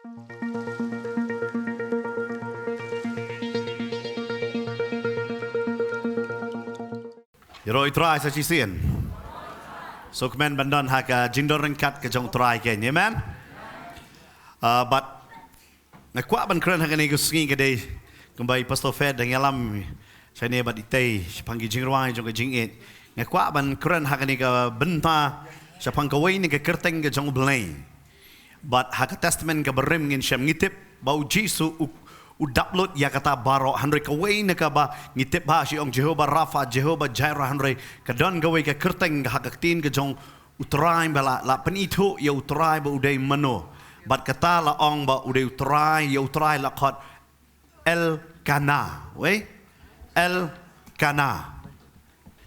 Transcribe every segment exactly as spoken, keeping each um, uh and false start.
Ïaroh ïa u Trai sa shisien. Sngewkmen ban don ha ka jingdon ryngkat ka jong u Trai kein. Amen. Ah, bad nga kwah ban kren ha kane ka sngi ka dei kumba i Pastor Fed dang ïalam shane bad itei shaphang ki jingrwai jong ka jingïeit. Nga kwah ban kren ha kane ka bynta shaphang kawei na ka kyrteng ka jong u Blei. Bad ha ka Testament kaba rim ngin shem, ngi tip ba u Jisu u, u dap lut ïa kata baroh, hynrei kawei na kaba ngi tip ba shi ong Jehovah Rapha, Jehovah Jireh, hynrei ka don kawei ka kyrteng ha ka ktien ka jong u Trai ba la, la pynithuh ïa u Trai ba u dei mano. Bad kata la ong ba u dei u Trai, ïa u Trai la khot Elkana. Wei? Elkana.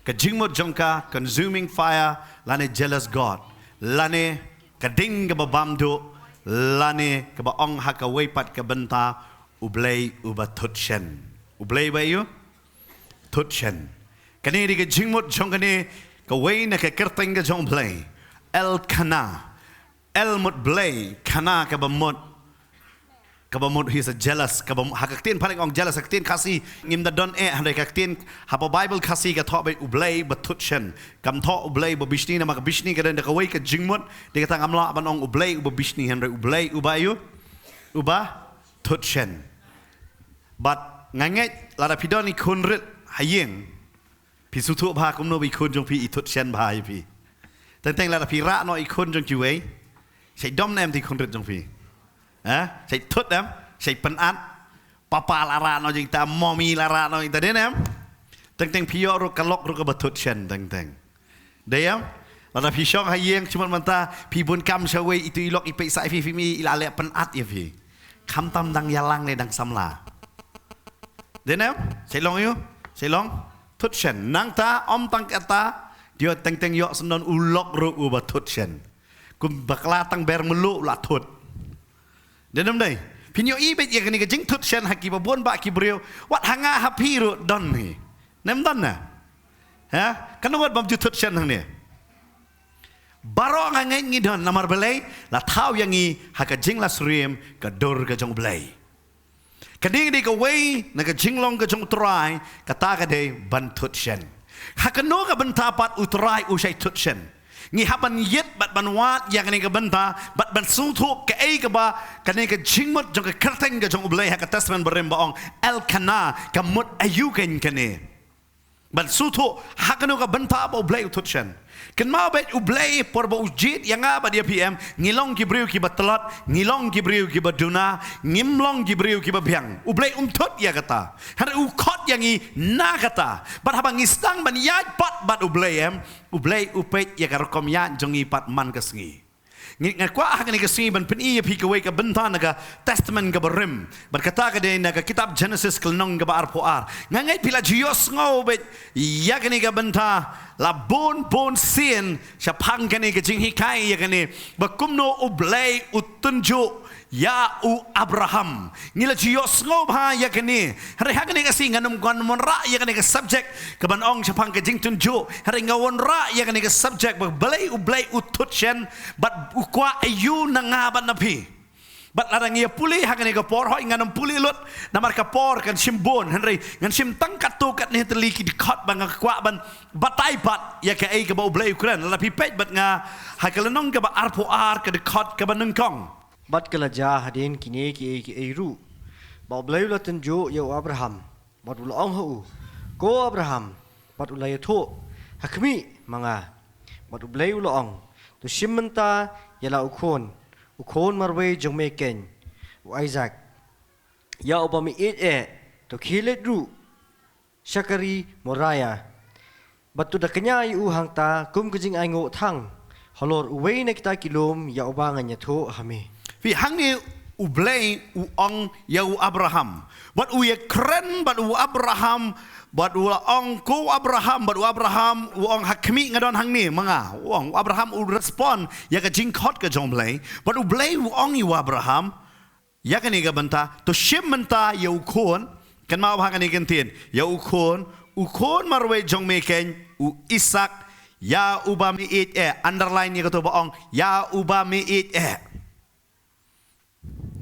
Ka jingmut jong ka, consuming fire, lane jealous God, lane ka ding kaba bam duh, lane kaba ong ha kawei pat ka bynta, u Blei uba thut shen. U Blei uba ïoh thut shen. Kane dei ka jingmut jong kane kawei na ka kyrteng ka jong u Blei. Elkana. El mut Blei, kana kaba mut. Kaba mut, he's a jealous, kaba mut, ha ka ktien Phareng ong jealous, ha ka ktien Khasi ngim da don eh, hynrei ka ktien, ha ka Baibl Khasi ka thoh beit u Blei ba thut shen. Kam thoh u Blei ba bishni, namar ka bishni ka don da kawei ka jingmut, dei kata ngam lah ban ong u Blei uba bishni, hynrei u Blei uba ïoh, uba thut shen. Bad nga ngeit lada phi don i khun rit ha ïing, phi sngewthuh bha kumno ba i khun jong phi i thut shen bha ïa phi. Teng teng lada phi rah noh i khun jong kiwei, shait dom ne em ïa i khun rit jong phi? Ha? Shait thut em? Shait pynat? Papa la rah noh jong ita, mommy la rah noh jong ita, dei ne em? Teng teng phi ïoh ruh ka lok ruh kaba thut shen teng teng. Dei em? Lada phi shong ha ïing, shu mut mynta phi bun kam sha wei, itu i lok i peit sha phi, phi mih, i la leh pynat ïa phi. Khamtam dang ïalang ne dang samla. Dei ne em? Shait long ïoh? Shait long thut shen. Nangta ym tang kata, ïoh teng teng ïoh shen don u lok ruh uba thut shen. Kum bakla tang ber mluh la thut. Dei ne em dei? Phin ïohi beit ïa kane ka jingthut shen ha kiba bun bah ki briew. Wat ha nga ha phi ruh don hi. Nem don na? Ha? Kano wat bym ju thut shen hangne? Baroh nga ngeit ngi don, namar balei? La thaw ïa ngi ha ka jinglasyriem ka dur ka jong u Blei. Kane ka dei kawei na ka jinglong ka jong u Trai, kata ka dei ban thut shen. Ha kano ka bynta pat u Trai u shait thut shen? Ngi hap ban ïit bad ban wad ïa kane ka bynta, bad ban sngewthuh kaei kaba kane ka jingmut jong ka kyrteng ka jong u Blei ha ka Testament barim ba ong Elkana, ka mut aïu kein kane. Ban sngewthuh ha kano ka bynta ba u Blei u thut shen. Kynmaw beit u Blei por ba u jied ïa nga bad ïa phi em, ngi long ki briew kiba tlot, ngi long ki briew kiba duna, ngim long ki briew kiba biang. U Blei um thut ïa kata. Hynrei u khot ïa ngi na kata. Bad haba ngi sdang ban ïaid pat bad u Blei em, u Blei u peit ïa ka rukom ïaid jong ngi pat man ka sngi. Ngi, nga kwah ha kane ka sngi ban pyni ïa phi kawei ka bynta na ka Testament kaba rim. Bad kata ka dei na ka kitab Genesis ka lynnong kaba arphew ar. Nga ngeit phi la ju ïohsngew beit ïa kane ka bynta la bun bun sien shaphang kane ka jinghikai ïa kane ba kumno u Blei u tynjuh ïa u Abraham. Ngi la ju ïohsngew bha ïa kane. Hynrei ha kane ka sngi ngan ym, ngan ym wanrah ïa kane ka subject kaban ong shaphang ka jingtynjuh. Hynrei nga wanrah ïa kane ka subject ba balei u Blei u thut shen bad u kwah aïu na nga bad na phi. Bad lada ngi ïa pule ha kane ka por, hooid ngan ym pule lut namar ka por kan shim bun, hynrei ngan shim tang katto katne tylli ki dkhot ba nga kwah ban batai pat ïa kaei kaba u Blei u kren. Lada phi peit bad nga ha ka lynnong kaba arphew ar, ka dkhot kaba nyngkong. Bad ka la jia hadien kine kiei kiei ruh ba u Blei u la tynjuh ïa u Abraham, bad u la ong ha u, Ko Abraham. Bad u la ïathuh, Ha khmih ma nga. Bad u Blei u la ong, To shim mynta ïa la u khun, u khun marwei jong me keiñ, u Isaak, ïa uba me ïeit eh, to khie leit ruh sha ka ri Moria. Bad to da kñia ïa u hangta kum ka jingainguh thang halor uwei na kita ki lum ïa uba ngan ïathuh ha me. Phi, hangne u Blei u ong ïa u Abraham. Bad u ïakren bad u Abraham, bad u la ong, Ko Abraham, bad u Abraham u ong, Ha khmih, nga don hangne ma nga. U ong, u Abraham u respond ïa ka jingkhot ka jong u Blei. Bad u Blei u ong ïa u Abraham, ïa kane ka bynta, To shim mynta ïa u khun, kynmaw bha kane ka ktien, ïa u khun, u khun marwei jong me keiñ, u Isaak, ïa uba me ïeit eh, underline ïa kato ba ong, ïa uba me ïeit eh.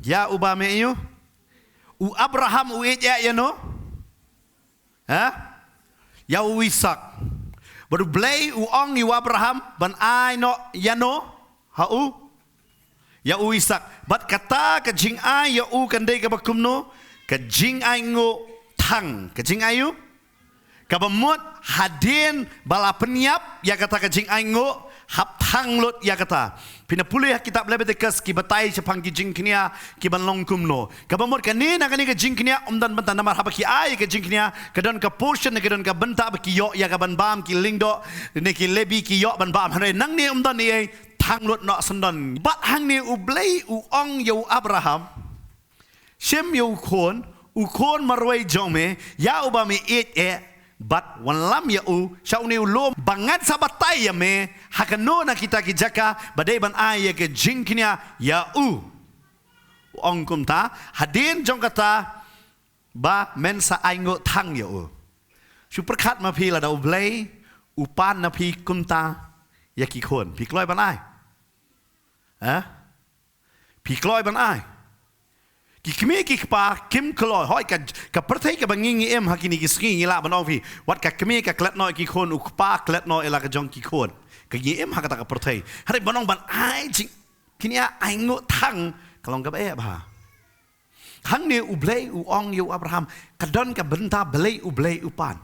Ïa uba me ïa u. U Abraham u ïeit ïa ïano? Ha? Ïa u Isak. Bad U Blei u ong ïa u Abraham ban ai noh ïano? Ha u? Ïa u Isak. Bad kata ka jingai ïa u kan dei kaba kumno? Ka jingainguh thang. Ka jingai u? Kaba mut hadien ba la pynïap ïa kata ka jingainguh, hap thang lut ïa kata. Phin da pule ha kitab Leviticus ki batai shaphang ki jingkñia ki ban long kumno. Kaba mut kane na kane ka jingkñia ym don bynta namar haba ki ai ka jingkñia ka don ka portion ne ka don ka bynta ba ki ïoh ïa ka ban bam ki lyngdoh ne ki Lebi ki ïoh ban bam hynrei nangne ym don ei ei thang lut noh syndon. Bad hangne U Blei u ong ïa u Abraham. Shim ïa u khun, u khun marwei jong me, ïa uba me ïeit eh, bad wanlam ïa u, sha une u lum, ba ngan sa batai ïa me, ha kano na kita ki jaka, ba dei ban ai ïa ka jingkñia ïa u. U ong kumta, hadien jong kata, ba men sa ainguh thang ïa u. Shu pyrkhat ma phi lada U Blei, u pan na phi kumta, ïa ki khun, phi kloi ban ai. Ha? Phi kloi ban ai. Ki kmie ki kpa kim kloi. Hoi ka, ka pyrthei kaba ngi ngi im ha kine ki sngi ngi lah ban ong phi. Wat ka kmie ka klet noh ïa ki khun u kpa klet noh ïa la ka jong ki khun. Ka ngi im ha kata ka pyrthei. Hynrei ban ong ban ai jingkñia ainguh thang ka long kaba eh bha. Hangne U Blei u ong ïa u Abraham ka don ka bynta balei U Blei u pan.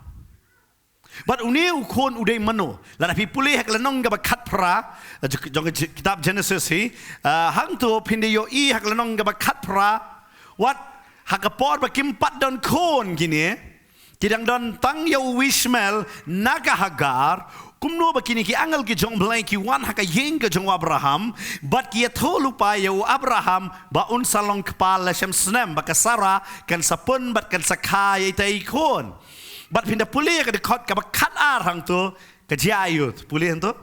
Bad une u khun u dei mano. Lada phi pule ha ka lynnong kaba khatphra, eh, jong, jong ka kitab Genesis hi, eh, hangto phin da ïohi ha ka lynnong kaba khatphra, wat ha ka por ba kim pat don khun kine, ki dang don tang ïa u Ishmael na ka Hagar, kumno ba kine ki angel ki jong U Blei ki wan ha ka ïing ka jong u Abraham, bad ki ïathuh lypa ïa u Abraham, ba un sa long kpa la shem snem, ba ka Sara, kan sa pun, bad kan sa kha ïa ita i khun. Bad phin da pule ïa ka dkhot kaba khatar hangto, ka jia aiu, pule hangto.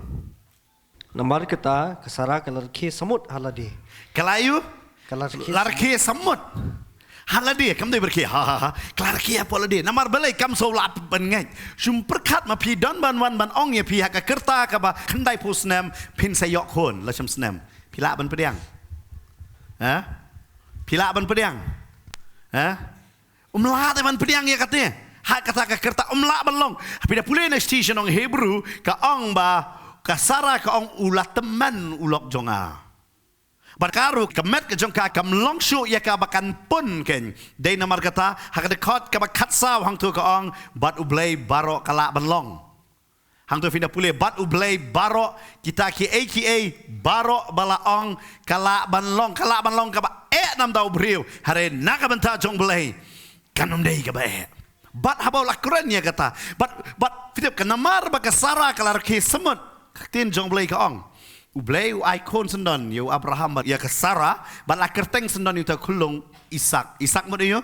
Namar kata, ka Sara ka la rkhie samut ha lade. Ka la aiu? Ka la rkhie. La rkhie samut. Ha lade, kam dei ba rkhie, ha, ha, ha. Ka la rkhie hapoh lade. Namar balei kam shu lah ban ngeit. Shu pyrkhat ma phi don ban wan ban ong ïa phi ha ka rta kaba khyndai phew snem, phin sa ïoh khun, la shem snem. Phi lah ban pdiang. Ha? Phi lah ban pdiang. Ha? Um lah te ban pdiang ïa kata. Ha kata ka rta um lah ban long. Phi da pule na station ong Hebru ka ong ba ka Sara ka ong u la tymmen u lok jong nga. Bad ka ruh ka met ka jong ka kam long shuh ïa ka ba kan pun kein. Dei namar kata ha ka dkhot kaba khatsaw hangto ka ong bad U Blei baroh ka lah ban long. Hangto phin da pule bad U Blei baroh kita kiei kiei baroh ba la ong ka lah ban long, ka lah ban long kaba eh namar u briew. Hynrei na ka bynta jong U Blei kan ym dei kaba eh. Bad haba u la kren ïa kata. Bad, bad phi tip ka namar ba ka Sara ka la rkhie samut. Ka ktien jong U Blei ka ong. U Blei u ai khun syndon ïa u Abraham bad ïa ka Sara bad la kyrteng syndon ïa uta u khyllung Isak. Isak mut ïa u?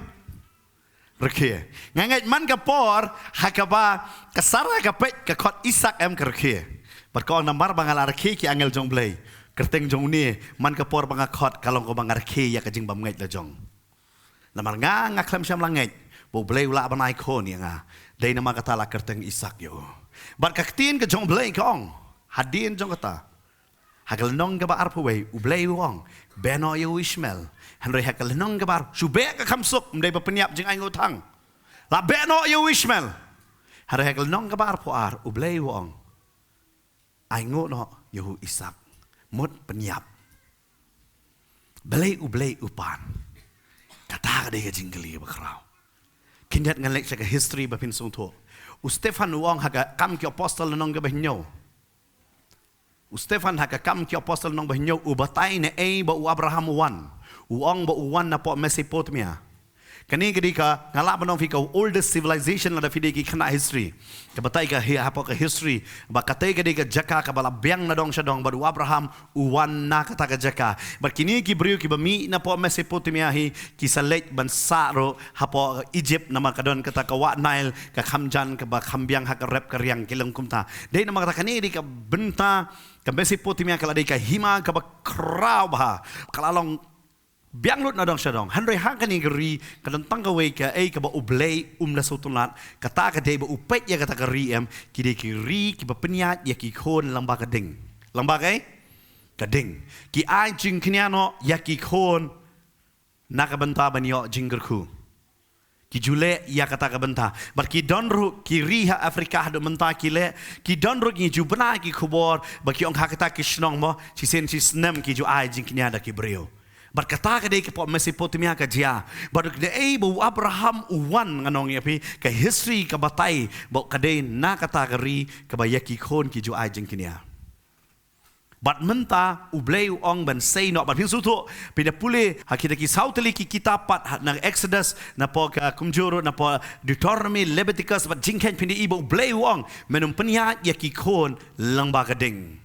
Rkhie. Nga ngeit man ka por ha kaba ka Sara ka peit ka khot Isak em ka rkhie. Bad ka ong namar ba nga la rkhie ki angel jong U Blei. Kyrteng jong une man ka por ba nga khot ka long kaba nga rkhie ïa ka jingbymngeit la jong. Namar nga nga khlem shym la ngeit ba U Blei u lah ban ai khun ïa nga. Dei namar kata la kyrteng Isak ïa u. Bad ka ktien ka jong U Blei ka ong hadien jong kata. Ha ka lynnong kaba arphew wei U Blei u ong beh noh ïa u Ishmael. Hynrei ha ka lynnong kaba ar shu beh ka kham suk ym dei ba pynïap jingainguh thang. La beh noh ïa u Ishmael. Hynrei ha ka lynnong kaba arphew ar U Blei u ong ainguh noh ïa u Isak. Mut pynïap. Balei U Blei u pan. Kata ka dei ka jingkylli ba khraw. Khyndiat ngan leit sha ka history ba phin sngewthuh. U Stephan u ong ha ka Kam ki Apostol lynnong kaba hynñiew. U Stephan ha ka Kam ki Apostol lynnong ba hynñiew u batai naei ba u Abraham u wan. U ong ba u wan napoh Mesopotamia. Kane ka dei ka nga lah ban ong phi ka oldest civilization lada phi dei ki khynnah history. Ka batai ka hi hapoh ka history ba katei ka dei ka jaka kaba la biang na dong sha dong bad u Abraham u wan na kata ka jaka. Bad kine ki briew kiba mih napoh Mesopotamia hi ki sa leit ban sah ruh hapoh Egypt namar ka don kata ka wah Nile ka kham jan kaba kham biang ha ka rep ka riang ki long kumta. Dei namar kata kane dei ka bynta ka Mesopotamia ka la dei ka hima kaba khraw bha. Ka la long biang lut na dong sha dong. Hynrei ha kane ka ri ka don tang kawei kaei kaba U Blei um da sngewtynnat. Kata ka dei ba u peit ïa kata ka ri em ki dei ki ri kiba pynïaid ïa ki khun lyngba ka ding. Lyngba kaei? Ka ding. Ki ai jingkñia noh ïa ki khun Na ka bynta ban ïoh jingkyrkhu. Ki ju leh ïa kata ka bynta. Bad ki don ruh ki ri ha Afrika haduh mynta ki leh. Ki don ruh ki ju bna ki khubor. Ba ki ong ha kata ki shnong mo. Shisien shi snem ki ju ai jingkñia da ki briew. Bad kata ka dei ka pok Mesopotamia ka jia. Bad ka dei ba u Abraham u wan ngan ong ïa phi. Ka history ka batai. Ba ka dei na kata ka ri kaba ïa ki khun ki ju ai jingkñia. Bad mynta, u Blei u ong ban sei noh, bad phin sngewthuh, phin da pule, ha kita ki saw tylli ki kitab pat, ha, na Exodus, na pdeng ka kumjuh ruh, na pdeng Deuteronomy, Leviticus, bad jingkheiñ phin da i ba u Blei u ong, men ym pynïaid ïa ki khun lyngba ka ding.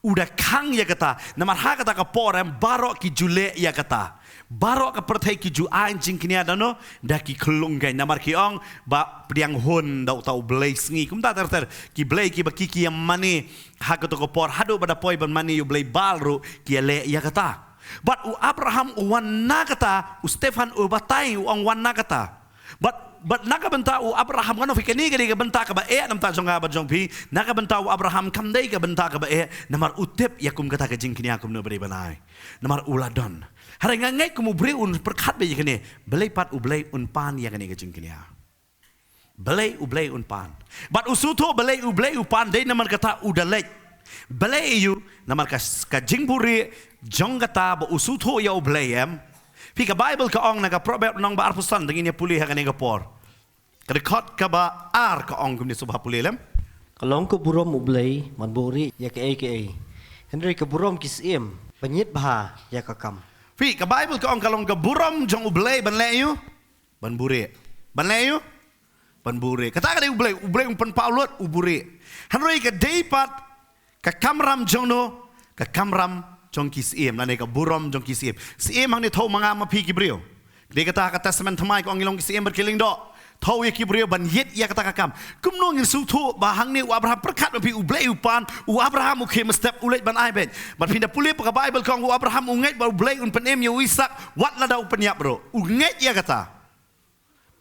U da khang ïa kata, namar ha kata ka por em baroh ki ju leh ïa kata. Baroh ka pyrthei ki ju ai jingkñia da no, da ki khyllung kein, namar ki ong, ba pdiang hun da uta u blei sngi, kumta ter ter, ki blei kiba ki ki ïa mane, ha kato ka por haduh ba da poi ban mane ïa u blei Baal ruh ki ïaleh ïa kata. Bad u Abraham u wan na kata, u Stephan u batai u ong wan na kata. Bad, bad na ka bynta u Abraham, ngan ong phi kane ka dei ka bynta kaba eh na bynta jong nga bad jong phi, na ka bynta u Abraham kam dei ka bynta kaba eh, namar u tip ïa kum kata ka jingkñia kumno ba dei ban ai. Namar u la don. Hynrei nga ngeit kum u briew un pyrkhat beit ïa kane, balei pat u Blei un pan ïa kane ka jingkñia. Balei u Blei un pan. Bad u sngewthuh balei u Blei u pan dei namar kata u da leit. Balei ïa u namar ka, ka jingbuhrieh jong kata ba u sngewthuh ïa u Blei em. Phi ka Baibl ka ong na ka Proverb lynnong ba arphew san dang ïa pule ha kane ka por. Ka dkhot kaba ar ka ong kumne sngewbha pule lem. Ka long ka burom u Blei ban buhrieh ïa kaei kaei. Hynrei ka burom ki syiem ban ïit bha ïa ka kam. Phi ka Baibl ka ong ka long ka burom jong u Blei ban leh ïa u. Ban buhrieh. Ban leh ïa u. Ban buhrieh. Kata ka dei u Blei, u Blei um pynpaw lut, u buhrieh. Hynrei ka dei pat, ka kamram jong no, ka kamram jong ki syiem, lane ka burom jong ki syiem. Syiem hangne thew ma nga ma phi ki briew. Dei kata ka Testament Thymmai ka ong ngi long ki syiem bad ki lyngdoh. Thew ïa ki briew ban ïit ïa kata ka kam. Kumno ngin sngewthuh ba hangne u Abraham pyrkhat ma phi u Blei u pan, u Abraham u khie mynstep u leit ban ai beit. Bad phin da pule pat ka Baibl ka ong u Abraham u ngeit ba u Blei un pynim ïa u Isaak, wat lada u pynïap ruh. U ngeit ïa kata.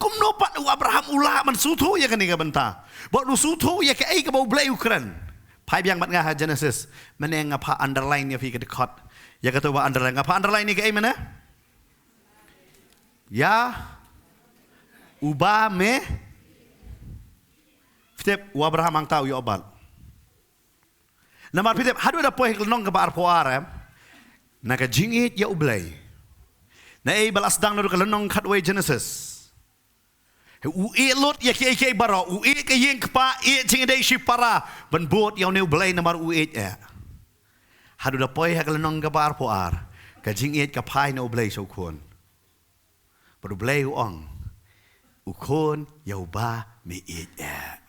Kumno pat u Abraham u lah ban sngewthuh ïa kane ka bynta. Bad u sngewthuh ïa kaei kaba u Blei u kren. Phai biang bad nga ha Genesis. Mynne nga phah underline ïa phi ka dkhot. Ïa kato ba underline. Nga phah underline ïa kaei mynne? Ïa. Uba me. Phi tip u Abraham hangta u ïoh bat. Namar phi tip, haduh da poi ha ka lynnong kaba arphew ar em. Na ka jingïeit ïa u Blei. Na ei ba la sdang naduh ka lynnong khatwei Genesis. U ïeit lut ïa kiei kiei baroh, u ïeit ka ïing kpa, ïeit jingïadei shipara, ban bud ïa une u Blei namar u ïeit eh. Haduh da poi ha ka lynnong kaba arphew ar, ka jingïeit ka phai na u Blei sha u khun. Bad u Blei u ong, u khun ïa uba me ïeit eh.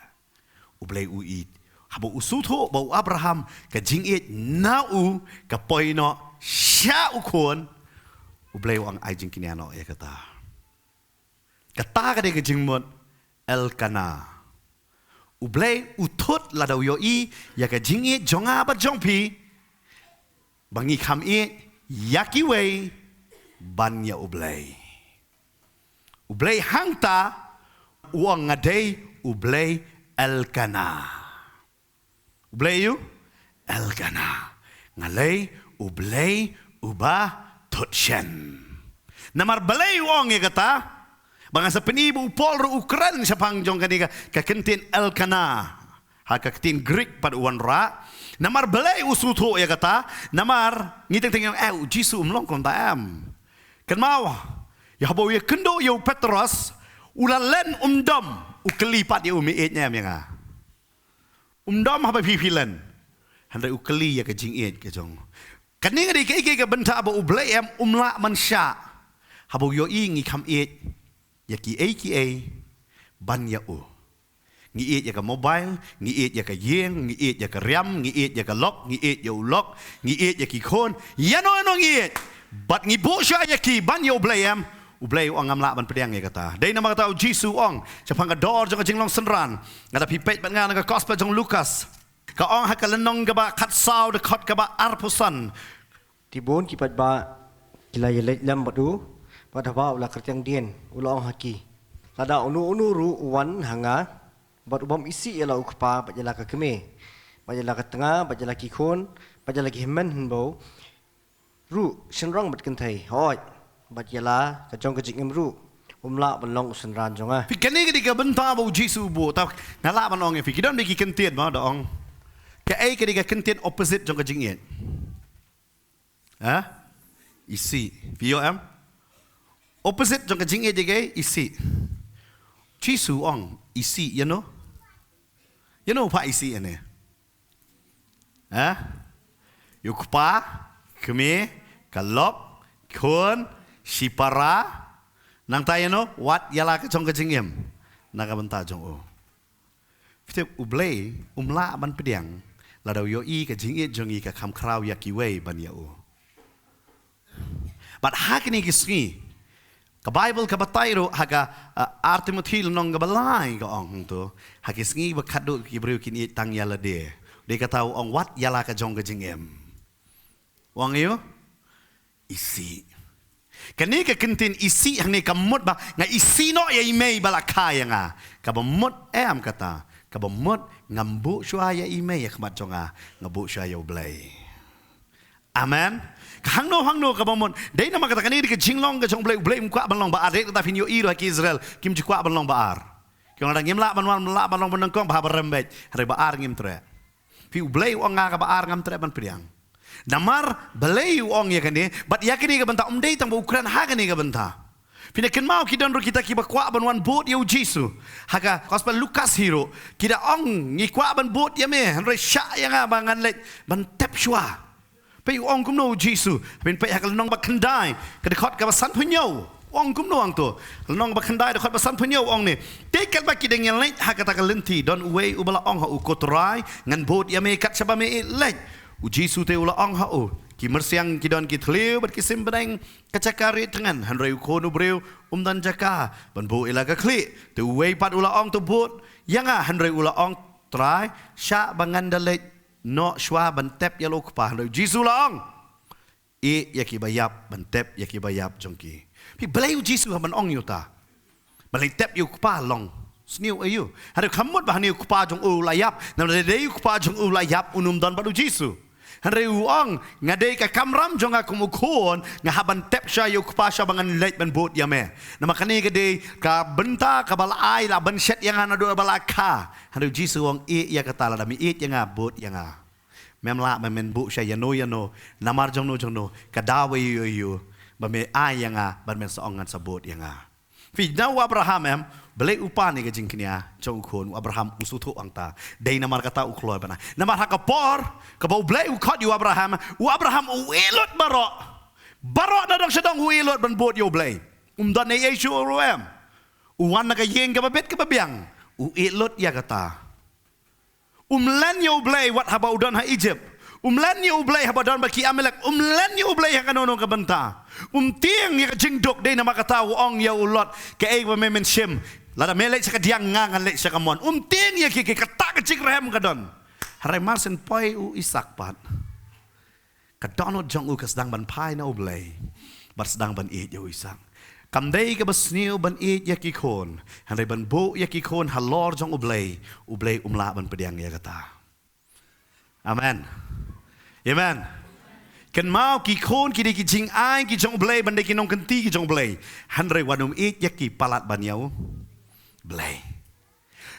U Blei u ïeit. Haba u sngewthuh ba u Abraham ka jingïeit na u ka poi noh sha u khun. U Blei u ong ai jingkñia noh ïa kata. Kata ka dei ka jingmut Elkanah. U Blei u thut lada u ïohi ïa ka jingïeit jong nga bad jong phi. Ba ngi kham ïeit ïa kiwei ban ïa u Blei. U Blei hangta u ong nga dei u Blei Elkanah. U Blei ïa u Elkanah. Nga lei u Blei uba thut shen. Namar balei u ong ïa kata? Ba nga sa pyni ba u Paul ruh u kren shaphang jong kane ka, ka kyntien Elkanah. Ha ka ktien Greek pat u wanrah. Namar balei u sngewthuh ïa kata? Namar ngi teng teng ïa u Jisu um long kumta em. Kynmaw, ïa haba u ïakynduh ïa u Petros, u la len um dom, u kylli pat ïa u me ïeit ne em ïa nga. Um dom haba phi phi len. Hynrei u kylli ïa ka jingïeit ka jong. Kane nga dei kaei kaei ka bynta ba u Blei em um lah ban shah. Haba u ïohi ngi kham ïeit. Ïa kiei kiei. Ban ïa u. Ngi ïeit ïa ka mobile, ngi ïeit ïa ka ïing, ngi ïeit ïa ka riam, ngi ïeit ïa ka lok, ngi ïeit ïa u lok, ngi ïeit ïa ki khun. Ïa no ïa no ngi ïeit. Bad ngi buh shah ïa ki ban ïa u Blei em. U Blei u ong ngam lah ban pdiang ïa kata. Dei namar kata u Jisu u ong. Shaphang ka dor jong ka jinglong synran. Nga da phi peit bad nga na ka gospel jong Lukas. Ka ong ha ka lynnong kaba khatsaw dkhot kaba arphew san. Te bun ki paidbah ki la ïaleit lem bad u, bad haba u la kyrteng dien, u la ong ha ki. Lada uno uno ruh u wan ha nga, bad u bym isih ïa la u kpa, bad ïa la ka kmie, bad ïa la ka tnga, bad ïa la ki khun, bad ïa la ki hynmen hynbew, ruh, shynrang bad kynthei, hooid, Bad ïa la ka jong ka jingim ruh um lah ban long u synran jong nga. Phi, kane ka dei ka bynta ba u Jisu u buh. Ta nga lah ban ong ïa phi, ki don bad ki kyntien ba da ong, kaei ka dei ka kyntien opposite jong ka jingïeit? Ha? Isih. Phi ïoh em? Opposite jong ka jingïeit ïa kaei? Isih. Jisu u ong isih ïa no? Ïa no pha isih ïa ne? Ha? Ïa u kpa, kmie, ka lok, khun, shipara. Nangta ïa no, wat ïa la ka jong ka jingim na ka bynta jong u. Phi tip, u Blei um lah ban pdiang lada u ïohi ka jingïeit jong ngi ka kham khraw ïa kiwei ban ïa u. Bad ha kine ki sngi, ka Baibl ka batai ruh ha ka, uh, Ar Timothi lynnong kaba lai ka ong hangto, ha ki sngi ba khatduh ki briew kin ïeit tang ïa lade. Dei kata u ong wat ïa la ka jong ka jingim. U ong ïa u isih. Kane ka kyntien isih hangne ka mut ba nga isih noh ïa i mei ba la kha ïa nga. Kaba mut em kata, kaba mut ngam buh shuwa ïa i mei ïa khmat jong nga, nga buh shuwa ïa u Blei. Amen. Ka hangno hangno kaba mut. Dei namar kata kane ka dei ka jinglong ka jong u Blei, u Blei um kwah ban long ba ar. Dei kata phin ïohi ruh ha ki Israel kim ju kwah ban long ba ar. Ki ong lada ngim lah ban wan, lah ban long ba nyngkong, ba ha ba rem beit. Hynrei ba ar ngim treh. Phi, u Blei u ong nga kaba ar ngam treh ban pdiang. Namar balei u ong ïa kane, bad ïa kane ka bynta um dei tang ba u kren ha kane ka bynta. Phi na kynmaw ki don ruh kita kiba kwah ban wan bud ïa u Jisu. Ha ka Gospel Lukas hi ruh, ki da ong ngi kwah ban bud ïa me, hynrei shah ïa nga ba ngan leit ban tep shuwa. Peit u ong kumno u Jisu. Phin peit ha ka lynnong ba khyndai, ka dkhot kaba sanphew hynñiew. U ong kumno hangto? Lynnong ba khyndai, dkhot ba sanphew hynñiew u ong ne. Te katba ki dang ïaleit ha kata ka lynti, don uwei uba la ong ha u, ko Trai, ngan bud ïa me kat shaba me ïeit leit. U Jisu te u la ong ha u, ki myrsiang ki don ki thliew bad ki sim bneng ka jaka rieh tngen, hynrei u Khun u briew um don jaka ban buh ïa la ka khlieh. Te uwei pat u la ong, to bud ïa nga, hynrei u la ong, Trai, shah ba ngan da leit noh shuwa ban tep ïa la u kpa. Hynrei u Jisu u la ong, ïeh ïa kiba ïap ban tep ïa kiba ïap jong ki. Phi, balei u Jisu hap ban ong ïa uta ban leit tep ïa u kpa? Long sniew aïu? Hynrei ka mut ba hangne u kpa jong u la ïap. Namar lada dei u kpa jong u la ïap, un ym don bad u Jisu. Hynrei u ong, nga dei ka kamram jong nga kum u khun, nga hap ban tep shuwa ïa u kpa shaba ngan leit ban bud ïa me. Namar kane ka dei ka bynta kaba la ai, la ban shet ïa nga naduh ba la kha. Hynrei u Jisu u ong, ïeh ïa kata, lada me ïeit ïa nga, bud ïa nga. Mem lah ba men buh shuwa ïa no ïa no namar jong no jong no, ka daw aïu aïu ba me ai ïa nga bad men sa ong ngan sa bud ïa nga. Phi, na u Abraham em, balei u pan ïa ka jingkñia jong u khun? U Abraham u sngewthuh hangta. Dei namar kata u kloi ban ai. Namar ha ka por kaba u Blei u khot ïa u Abraham, u Abraham u ïeh lut baroh. Baroh na dong sha dong u ïeh lut ban bud ïa u Blei. Um don ei ei shuh ruh em. U wan na ka ïing kaba bit kaba biang, u ïeh lut ïa kata. Um len ïa u Blei wat haba u don ha Egypt. Um len ïa u Blei haba don bad ki Amalek. Um len ïa u Blei ha kano kano ka bynta. Um tieng ïa ka jingduk. Dei namar kata u ong ïa u Lot, kaei ba me men shim, lada me leit sha ka diang, nga ngan leit sha ka mon. Um tieng ïa ki, ki, kata ka jingrhem ka don. Hynrei mar syn poi u Isaak pat, ka dohnud jong u ka sdang ban phai na u Blei bad sdang ban ïeit ïa u Isaak. Kam dei kaba sniew ban ïeit ïa ki khun, hynrei ban buh ïa ki khun halor jong u Blei, u Blei um lah ban pdiang ïa kata. Amen. Amen. Kynmaw, ki khun ki dei ki jingai ki jong u Blei, ban dei ki nongkynti ki jong u Blei. Hynrei wat nym ïeit ïa ki palat ban ïa u Blei.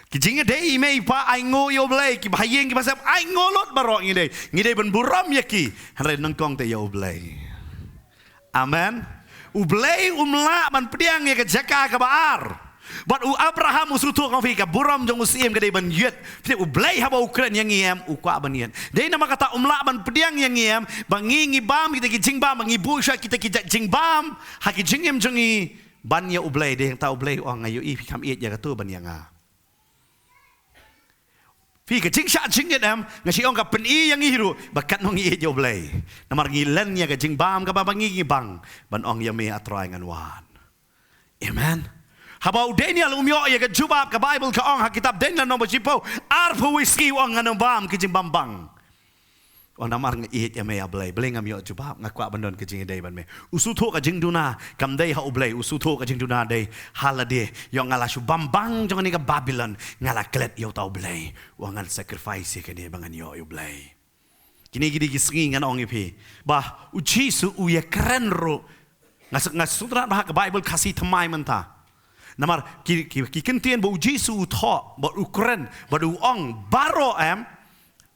Ki jingïadei i mei i pa, ainguh ïa u Blei. Kiba ha ïing kiba sem, ainguh lut baroh ngi dei. Ngi dei ban burom ïa ki, hynrei nyngkong te ïa u Blei. Amen. U Blei um lah ban pdiang ïa ka jaka kaba ar. Bad u Abraham u sngewthuh, kong phi, ka burom jong u syiem ka dei ban ïeit. Phi, u Blei haba u kren ïa ngi em, u kwah ban ïeit. Dei namar kata um lah ban pdiang ïa ngi em ba ngi, ngi bam kita ki jingbam, ba ngi buh shuwa kita ki jingbam ha ki jingim jong ngi ban ïa u Blei. Dei hangta u Blei u ong, nga ïohi phi kham ïeit ïa kato ban ïa nga. Phi, ka jingshah jingit em, nga shu ong ka pyni ïa ngi ruh ba katno ngi ïeit ïa u Blei. Namar ngi len ïa ka jingbam kaba ba ngi, ngi bang ban ong, ïa me, A Trai, ngan wan. Amen. Haba u Daniel um ïoh ïa ka jubab, ka Baibl ka ong ha kitab Daniel lynnong ba shiphew, arphew wei sngi u ong, ngan ym bam ki jingbam bang. Wan, namar nga ïeit ïa me, A Blei. Balei ngam ïoh jubab? Nga kwah ban don ka jingïadei bad me. U sngewthuh ka jingduna kam dei ha u Blei. U sngewthuh ka jingduna dei ha lade. Ïoh, nga la shu bam bang jong kane ka Babilon, nga la klet ïa uta u Blei. Wan, ngan sacrifice ïa kane ba ngan ïoh ïa u Blei. Kine ki dei ki sngi ngan ong ïa phi ba u Jisu u ïakren ruh Nga suk, nga suk trat ba ha ka Bible Khasi thymmai mynta. Namar ki, ki, ki kyntien ba u Jisu u thoh, bad u kren, bad u ong, baroh em,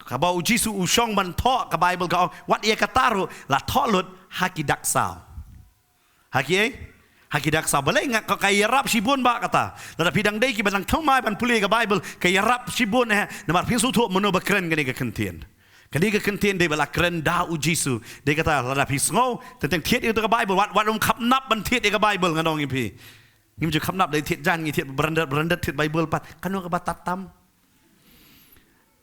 kaba u Jisu u shong ban thoh ka Bible ka ong, wat ïa kata ruh, la thoh lut, ha ki dak saw. Ha ki ei? Ha ki dak saw. Balei nga ka, ka ïarap shibun ba kata. Lada phi dang dei kiba dang thymmai ban pule ka Bible, ka ïarap shibun eh. Namar phin sngewthuh mano ba kren kane ka kyntien. Kane ka kyntien dei ba la kren da u Jisu. Dei kata lada phi sngew, teng teng thied ïa ka Bible, wat, wat ym khapnap ban thied ïa ka Bible ngan ong ïa phi. Ngim ju khapnap dei thied jan ngi thied branded, branded thied Bible pat. Kano kaba tat tam.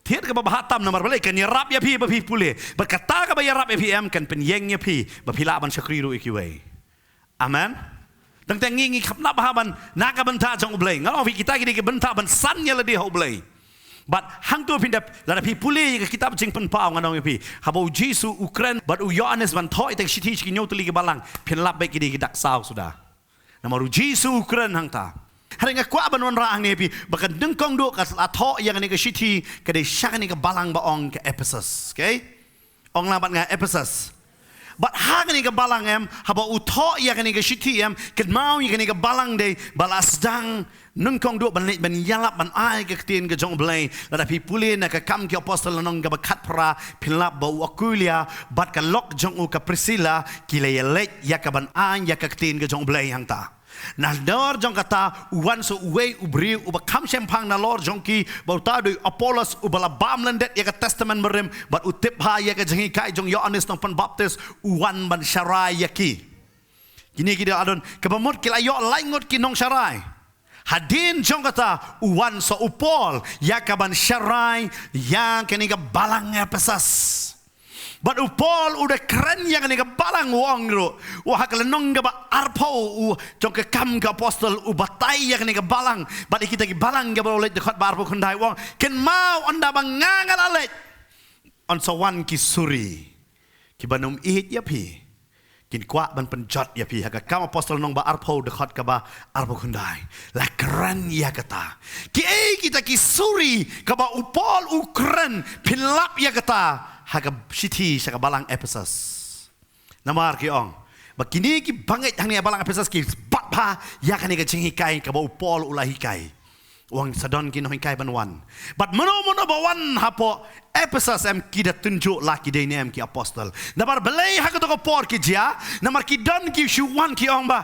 Thied kaba bha tam namar balei kan ïarap ïa phi ba phi pule. Bad kata kaba ïarap ïa phi em kan pynïeng ïa phi ba phi lah ban shakri ruh ïa kiwei. Amen. Teng teng ngi ngi khapnap bha ban na ka bynta jong u Blei. Nga ong phi kita ki dei ki bynta ban san ïa lade ha u Blei. Bad hangto phin dep lada phi pule ïa ka kitab Jingpynpaw nga ong ïa phi. Haba u Jisu u kren bad u Ïoannis ban thoh ïa ka shithi sha ki hynñiew tylli ki balang. Phin lap beit ki dei ki dak saw suda. Namar u Jisu u kren hangta. Hynrei nga kwah ban wanrah hangne phi ba ka nyngkong duh ka la thoh ïa kane ka shithi ka dei sha kane ka balang ba ong ka Ephesus. Okay? Ong lang bad nga Ephesus. Bad ha kane ka balang em, haba u thoh ïa kane ka shithi em, kynmaw ïa kane ka balang dei ba la sdang nyngkong duh ban leit ban ïalap ban ai ka ktien ka jong u Blei. Lada phi pule na ka Kam ki Apostol lynnong kaba khatphra, phin lap ba u Akuila bad ka lok jong u ka Prisila ki la ïaleit ïa ka ban ai ïa ka ktien ka jong u Blei hangta. Nalor jong kata u wan sa uwei u briew uba kham shemphang nalor jong ki, ba uta u dei u Apollos uba la bam lyndet ïa ka Testament Barim bad u tip bha ïa ka jinghikai jong u Ïoannis Nongpynbaptis, u wan ban sharai ïa ki. Kine ki dei adon kaba mut ki la ïoh laitngut ki nongsharai. Hadien jong kata u wan sa u Paul ïa ka ban sharai ïa kane ka balang Ephesus. Bad u Paul u da kren ïa kane ka balang u ong ruh. U ha ka lynnong kaba arphew u jong ka Kam ka Apostol u batai ïa kane ka balang. Bad ïa kita ki balang kaba u leit dkhot ba arphew khyndai u ong. Kynmaw ynda ba nga nga la leit. Yn sa wan ki suri. Kiba nym ïeit ïa phi. Kin kwah ban pynjot ïa phi ha ka Kam Apostol lynnong ba arphew dkhot kaba arphew khyndai. La kren ïa kata. Kiei kita ki suri kaba u Paul u kren phin lap ïa kata ha ka shithi sha ka balang Ephesus. Namar ki ong ba kine ki bangeit hangne balang Ephesus ki bat bha ïa kane ka jinghikai kaba u Paul u la hikai. U ong sa don ki nonghikai ban wan. Bad mano mano ba wan hapoh Ephesus em ki da tynjuh la ki dei ne em ki apostol. Namar balei ha kato ka por ki jia, namar ki don ki shu wan ki ong ba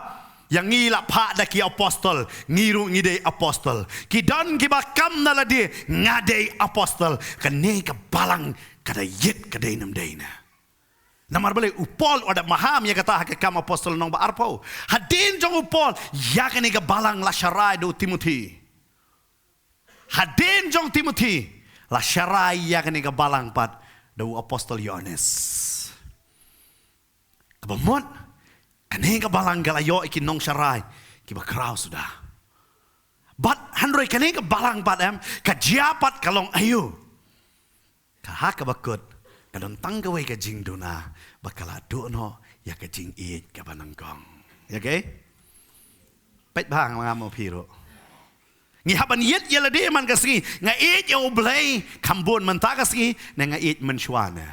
ïa ngi la phah da ki apostol, ngi ruh ngi dei apostol. Ki don kiba kam na lade nga dei apostol. Kane ka balang ka da ïit ka dei nam dei na. Namar balei u Paul u da maham ïa kata ha ka Kam Apostol lynnong ba arphew. Hadien jong u Paul ïa kane ka balang la sharai da u Timothi. Hadien jong u Timothi la sharai ïa kane ka balang pat da u Apostol Ïoannis. Kaba mut kane ka balang ka la ïoh ïa ki nongsharai kiba khraw suda. Bad hynrei kane ka balang pat em ka jia pat ka long aïu. Ka ha kaba kut ka don tang kawei ka jingduna ba ka la duh noh ïa ka jingïeit kaba nyngkong. Ïa kei? Peit bha nga ngam ong phi ruh. Ngi hap ban ïeit ïa lade man ka sngi nga ïeit ïa u Blei kham bun mynta ka sngi ne nga ïeit mynshuwa ne.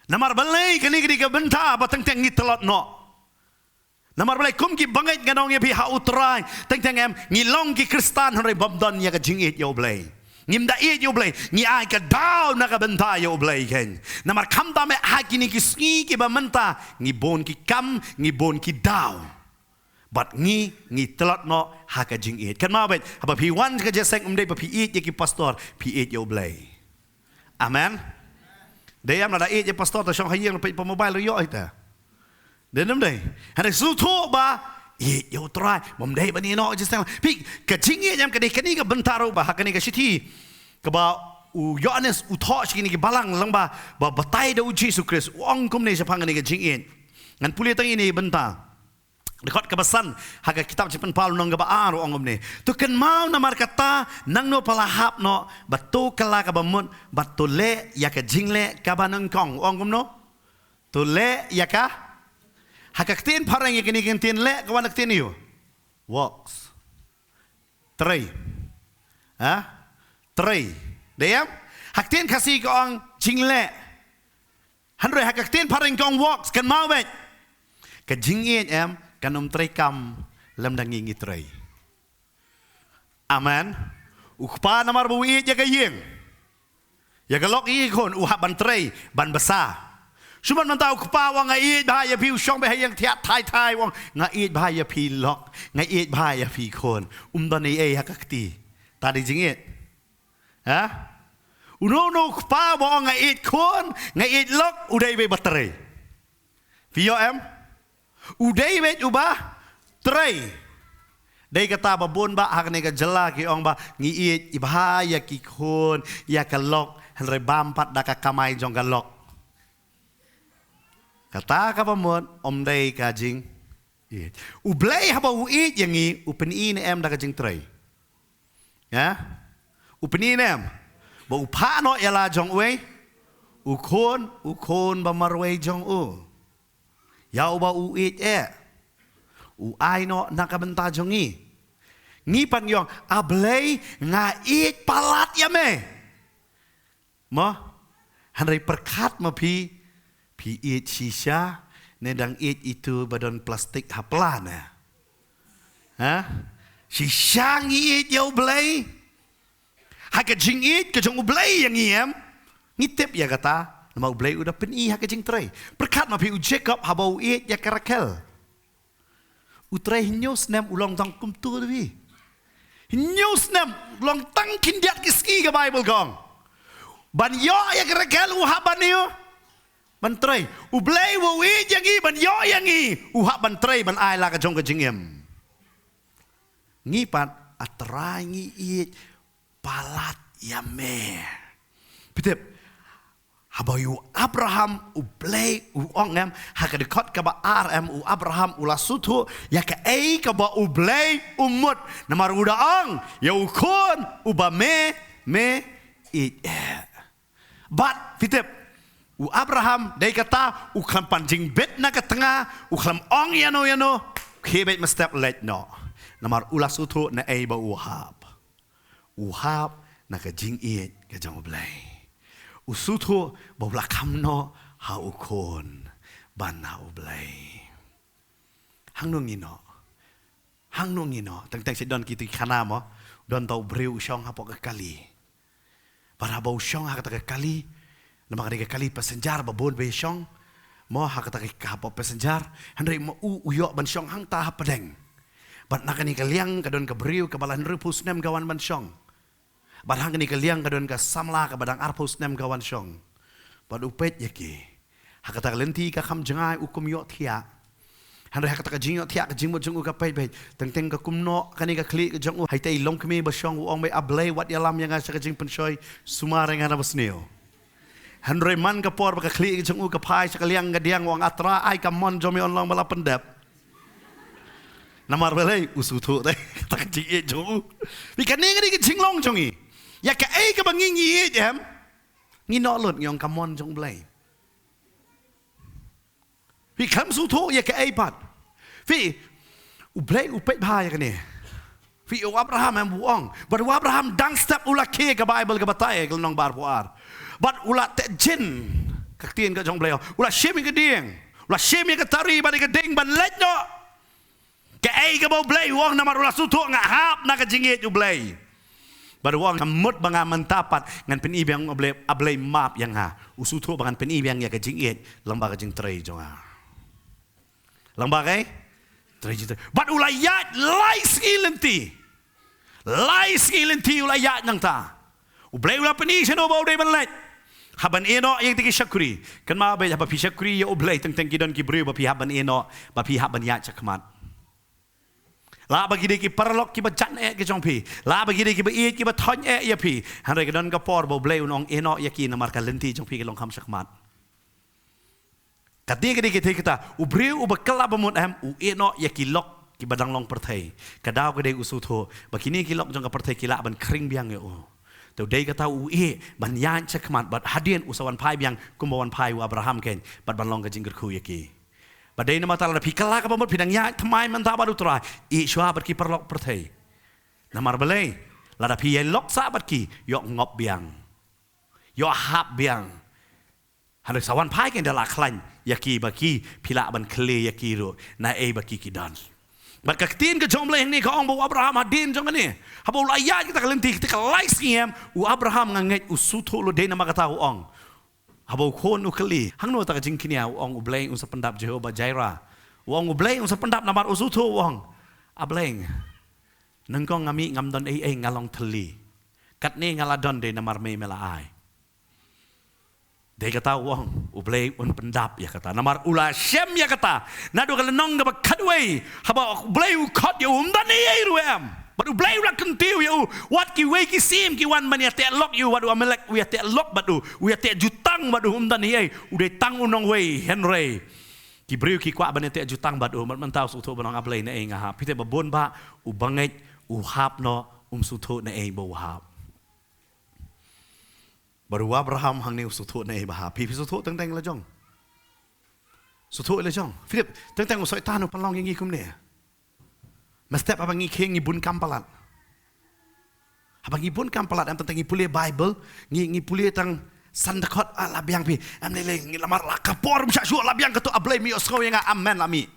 Namar balei kane ka dei ka bynta ba teng teng ngi tlot noh. Namar balei kum ki bangeit nga ong ïa phi ha u Trai teng teng em ngi long ki Khristan hynrei bym don ïa ka jingïeit ïa u Blei. Ngim da ïeit ïa u Blei ngi ai ka daw na ka bynta ïa u Blei keiñ. Namar khamtam eh ha kine ki sngi kiba mynta ngi bun ki kam ngi bun ki daw. Bad ngi ngi tlot noh ha ka jingïeit. Kynmaw beit haba phi wan ka jingïaseng ym dei ba phi ïeit ïa ki pastor phi ïeit ïa u Blei. Amen. Dei em lada ïeit ïa pastor ta shong ha ïing peit pa mobile ruh ïoh ita. Dei nam dei. Hynrei sngewthuh ba ïeit ïa u Trai bym dei ba ni noh jingsteng. Phi ka jingïeit em ka dei kane ka bynta ruh ba ha kane ka shithi kaba u Ïoannis u thoh sha kine ki balang lang ba ba batai da u Jisu Khrist u ong kumne shaphang kane ka jingïeit. Ngan pule tang ine bynta. Dkhot kaba san ha ka kitab Jingpynpaw lynnong kaba ar u ong kumne. To kynmaw namar kata nangno pha la hap noh bad to kylla kaba mut bad to leh ïa ka jingleh kaba nyngkong u ong kumno. To leh ïa ka ha ka ktien phareng ïa kane ka ktien leh ka wan ka ktien aïu. Works. Trei. Ha? Trei. Dei em? Ha ka ktien Khasi ka ong jingleh. Hynrei ha ka ktien phareng ka ong works kynmaw beit. Ka jingïeit em, kan ym trei kam lymda ngi ngi trei. Amen. U kpa namar ba u ïeit ïa ka ïing, ïa ka lok, ïa ki khun, u hap ban trei, ban bsa. Shu ban mynta u kpa u ong nga ïeit bha ïa phi, u shong beit ha ïing thiah thai thai, u ong nga ïeit bha ïa phi lok, nga ïeit bha ïa phi khun. Um don ei ei ha ka kti. Ta dei jingïeit? Ha? Uno uno u kpa ba ong nga ïeit khun, nga ïeit lok, u dei beit ba trei. Phi ïoh em? U dei beit uba trei. Dei kata ba bun bah ha kane ka jylla ki ong ba ngi ïeit bha ïa ki khun, ïa ka lok, hynrei bam pat da ka kamai jong ka lok. Kata kaba mut ym dei ka jingïeit. U Blei haba u ïeit ïa ngi, u pyni ne em da ka jingtrei? Ha? U pyni ne em? Ba u phah noh ïa la jong uwei u khun, u khun ba marwei jong u, ïa uba u ïeit eh, u ai noh na ka bynta jong ngi. Ngi pat ngi ong, a Blei, nga ïeit palat ïa me. Mo? Hynrei pyrkhat ma phi, phi ïeit shisha ne dang ïeit itu ba don plastik ha pla ne? Ha? Shisha ngi ïeit ïa u Blei? Ha ka jingïeit ka jong u Blei ïa ngi em, ngi tip ïa kata, namar u Blei u da pyni ha ka jingtrei. Pyrkhat ma phi, u Jakob haba u ïeit ïa ka Rakel, u trei hynñiew snem, u long tang kumto de phi. Hynñiew snem, long tang khyndiat ki sngi, ka Baibl ka ong. Ban ïoh ïa ka Rakel u hap ban ïoh, ban trei. U Blei u ïeit ïa ngi, ban ïoh ïa ngi u hap ban trei, ban ai la ka jong ka jingim. Ngi pat, a Trai ngi ïeit palat ïa me. Phi tip, haba u Abraham, u Blei u ong em, ha ka dkhot kaba ar em, u Abraham u la sngewthuh ïa kaei kaba u Blei u mut, namar u da ong ïa u khun uba me, me ïeit eh. Bad phi tip, u Abraham dei kata u khlem pan jingbit na ka tnga, u khlem ong ïano ïano, khie beit mynstep leit noh. Namar u la sngewthuh naei ba u hap. U hap na ka jingïeit ka jong u Blei. U sngewthuh ba u la kham noh ha u khun ban na u Blei. Hangno ngi noh? Hangno ngi noh? Teng teng shu don kito ki khana mo. Don tau u briew u shong hapoh ka kali. Bad haba u shong ha kata ka kali, namar ka dei ka kali passenger ba bun ba ïa shong mo, ha kata ka hapoh passenger. Hynrei ma u u ïoh ban shong hangta hapdeng. Bad na kane ka liang ka don ka briew kaba la hynriewphew snem ka wan ban shong. Bad ha kane ka liang ka don ka samla kaba dang arphew snem ka wan shong. Bad u peit ïa ki. Ha kata ka lynti ka kham jngai, u kum ïohthiah. Hynrei ha kata ka jingïohthiah, ka jingmut jong u ka peit beit. Teng teng ka kum noh kane ka khlieh ka jong u. Haitei i longkmie ba shong, u ong beit, a Blei, wat ïalam ïa nga sha ka jingpynshoi, sumar ïa nga na basniew. Hynrei man ka por ba ka khlieh ka jong u ka phai sha ka liang ka diang, u ong, a Trai, ai ka mon jong me yn long ba la pyndep. Namar balei? U sngewthuh te kata ka jingïeit jong u. Phi, kane ka dei ka jinglong jong ngi. Ïa kaei kaba ngi ngi ïeit em, ngi noh lut, ngi ong ka mon jong u Blei. Phi, khlem sngewthuh ïa kaei pat. Phi, u Blei u peit bha ïa kane. Phi, u Abraham em u ong. Bad u Abraham dang step u la khie, ka Baibl ka batai, ka lynnong ba arphew ar. Bad u la teh jin, ka ktien ka jong u Blei, u la shim ïa ka dieng, u la shim ïa ka tari bad ïa ka ding ban leit noh. Kaei kaba u Blei u ong? Namar u la sngewthuh nga hap na ka jingïeit u Blei. Bad u ong, ka mut ba nga mynta pat ngan pyni biang u Blei, a Blei map ïa nga. U sngewthuh ba ngan pyni biang ïa ka jingïeit lyngba ka jingtrei jong nga. Lyngba kaei? Trei jingtrei. Bad u la ïaid lai sngi lynti. Lai sngi lynti u la ïaid nangta. U Blei u la pyni shano ba u dei ban leit. Hap ban ïehnoh ïa ki shakri. Kynmaw beit, haba phi shakri ïa u Blei, teng teng ki don ki briew ba phi hap ban ïehnoh, ba phi hap ban ïaid shakhmat. Lah ba ki dei ki paralok kiba jan eh ki jong phi. Lah ba ki dei kiba ïeit, kiba thoh eh ïa phi. Hynrei ka don ka por ba u Blei un ong ïehnoh ïa ki, namar ka lynti jong phi ka long kham shakhmat. Kata ka dei, kata ka dei kata, u briew uba kylla ba mut em, u ïehnoh ïa ki lok kiba dang long pyrthei. Ka daw ka dei u sngewthuh ba kine ki lok jong ka pyrthei ki lah ban khring biang ïa u. Te u dei kata u ïeh ban ïaid shakhmat, bad hadien u sa wan phai biang kumba wan phai u Abraham keiñ, bad ban long ka jingkyrkhu ïa ki. Bad dei namar kata lada phi kylla ka ba mut, phi dang ïaid thymmai mynta bad u Trai, ïeh shuwa bad ki paralok pyrthei. Namar balei? Lada phi ïalok sah bad ki, ïoh ngop biang, ïoh hap biang. Hynrei sa wan phai keiñ da la khlaiñ. ïa ki ba ki phi lah ban kylli ïa ki ruh na ei ba ki ki don. Bad ka ktien ka jong U Blei hangne ka ong ba u Abraham hadien jong kane, haba u la ïaid kita ka lynti, kita ka lai snem, u Abraham nga ngeit u sngewthuh lut, dei namar kata u ong. Haba u khun u kylli, hangno ta ka jingkñia, u ong U Blei un sa pyndap, Jehovah Jireh. U ong U Blei un sa pyndap, namar u sngewthuh, u ong, A Blei, nyngkong nga mih ngam don ei ei, nga long thylli. Katne nga la don dei namar me me la ai. Dei kata u ong, U Blei un pyndap ïa kata. Namar u la shem ïa kata naduh ka lynnong kaba khatwei, haba U Blei u khot ïa u, ym don ei ei ruh em. Bad U Blei u la kyntiew ïa u, wat kiwei ki syiem ki wan ban ïateh lok ïa u, wat u Amalek u ïateh lok bad u, u ïateh jutang bad u, ym don ei ei, u dei tang u nongwei, hynrei ki briew ki kwah ban ïateh jutang bad u. Bad mynta u sngewthuh ban ong, A Blei, na ei nga hap? Phi tip ba bun bah u bangeit u hap noh, um sngewthuh na ei ba u hap. Bad u Abraham hangne u sngewthuh na ei ba hap. Phi, phi sngewthuh teng teng la jong? Sngewthuh la jong? Phi tip, teng teng u Soitan u pynlong ïa ngi kumne. Mynstep haba ngi khie ngi bun kam palat. Haba ngi bun kam palat em, teng teng ngi pule Baibl, ngi, ngi pule tang san dkhot, ah, la biang phi. Em lei lei, ngi lamar la ka por ym shah shuh, la biang kato, A Blei me ïohsngew ïa nga, amen, la mih.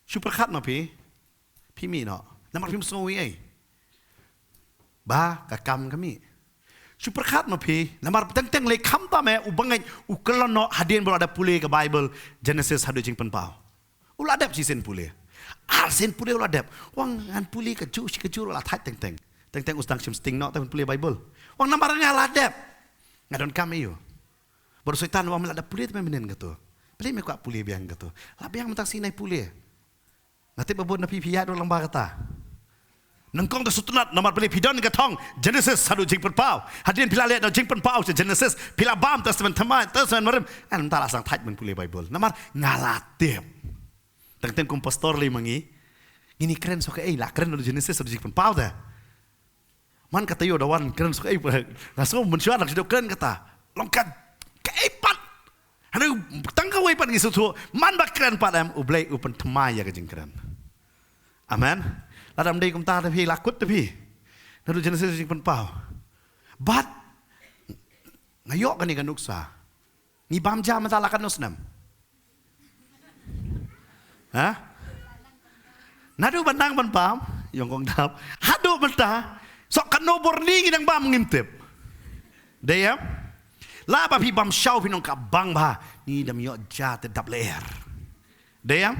Shu pyrkhat ma phi, phi mih noh. Namar phim sngew ei ei ba ka kam ka mih. Shu pyrkhat ma phi, namar teng teng lei khamtam eh u bangeit u kyllon noh hadien ba u la dep pule ka Baibl, Genesis haduh Jingpynpaw. U la dep shisien pule. Arsien pule u la dep. U ong ngan pule kajuh shi kajuh ruh la thait teng teng. Teng teng u sdang shim sting noh, teng pule Baibl. U ong namar nga la dep. Nga donkam ïa u. Bad u Soitan u ong, me la dep pule te me mynnin kato. Balei me kwah pule biang kato? La biang mynta sngi nai pule. Nga tip ba bun na phi phi ïaid ruh lyngba kata. Nyngkong te sngewtynnat, namar balei? Phi don ka thong Genesis haduh Jingpynpaw. Hadien phi la leit na Jingpynpaw sha Genesis, phi la bam Testament Thymmai, Testament Barim. Em, mynta la sdang thait ban pule Baibl. Namar nga la tip. Teng teng kum pastor lei ma ngi, ngin ïa kren sha kaei, la kren na Genesis haduh Jingpynpaw te. Man ka taïew da wan kren suk ei, nga sngew mynshuwa nang shu kren kata. Long ka, kaei pat. Hynrei tang kawei pat ngi sngewthuh, man ba kren pat em, U Blei u pynthymmai ïa ka jingkren. Amen. Lada ym dei kumta te phi la kut te phi. Naduh Genesis Jingpynpaw. Bad nga ïoh kane ka nuksa. Ngi bam ja mynta la katno snem? Ha? Naduh ban nang ban bam, ïong kong dap. Haduh mynta, sok katno bor ni ngi dang bam ngim tip. Dei em? La ba phi bam shaw phi nong ka bang ba, ngi dang ïoh ja te dap lyer. Dei em?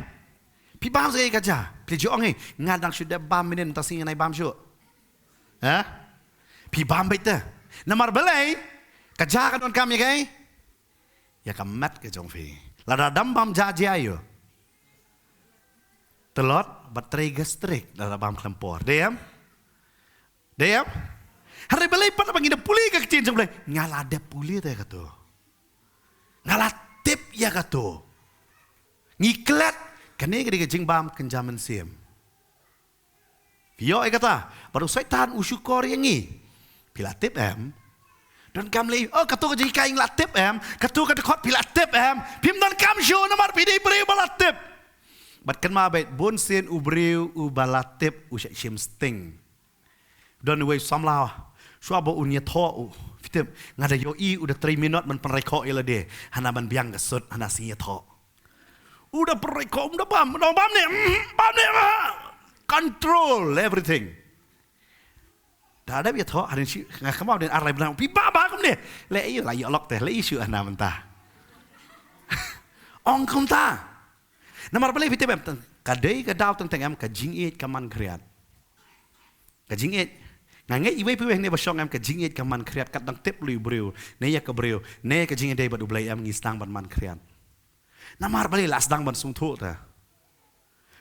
Phi bam sa ka ja, phi ju ong ei, nga dang shu dep bam mynnin, mynta sngi nai bam shuh. Ha? Phi bam beit te. Namar balei, ka ja ka donkam ïa kaei? Ïa ka met ka jong phi. Lada dam bam ja jia ïoh. Tlot, bad trei gastric, lada bam khlem por. Dei em? Dei em? Hynrei balei pat ba ngi da pule ka ktien jong Blei? Nga la dep pule te kato. Nga la tip ïa kato. Ngi klet, kane ka dei ka jingbam kynja mynsiem. Phi ïoh ïa kata, bad u Soitan u shukor ïa ngi. Phi la tip em? Donkam lei, oh, kato ka jinghikai nga la tip em? Kato ka dkhot phi la tip em? Phim donkam shuh namar phi dei briew ba la tip. Bad kynmaw beit, bun sien u briew uba la tip u shah shim sting. Don uwei u samla, shuwa ba un ïathoh u, phi tip, nga da ïohi u da trei minot ban pynroi khoh ïa lade, hana ban biang ka sut, hana sngi ïathoh. U da pynroi khoh, um da bam, um da bam ne, mm, bam ne, ah, control everything. Da dep ïathoh, hadien shi, nga kynmaw dien ar lai bnai, phi bam ba kumne. Lei ïa la ïoh lok te, lei ïa shu hana mynta. Ong kumta. Namar balei phi tip em, ka dei ka daw teng teng em, ka jingïeit ka man khriat. Ka jingïeit. Nga ngeit iwei pa iwei hangne ba shong em, ka jingïeit ka man khriat, kat dang tip lui briew, ne ïa ka briew, ne ka jingïadei bad U Blei em, ngi sdang ban man khriat. Namar balei la sdang ban sngewthuh te.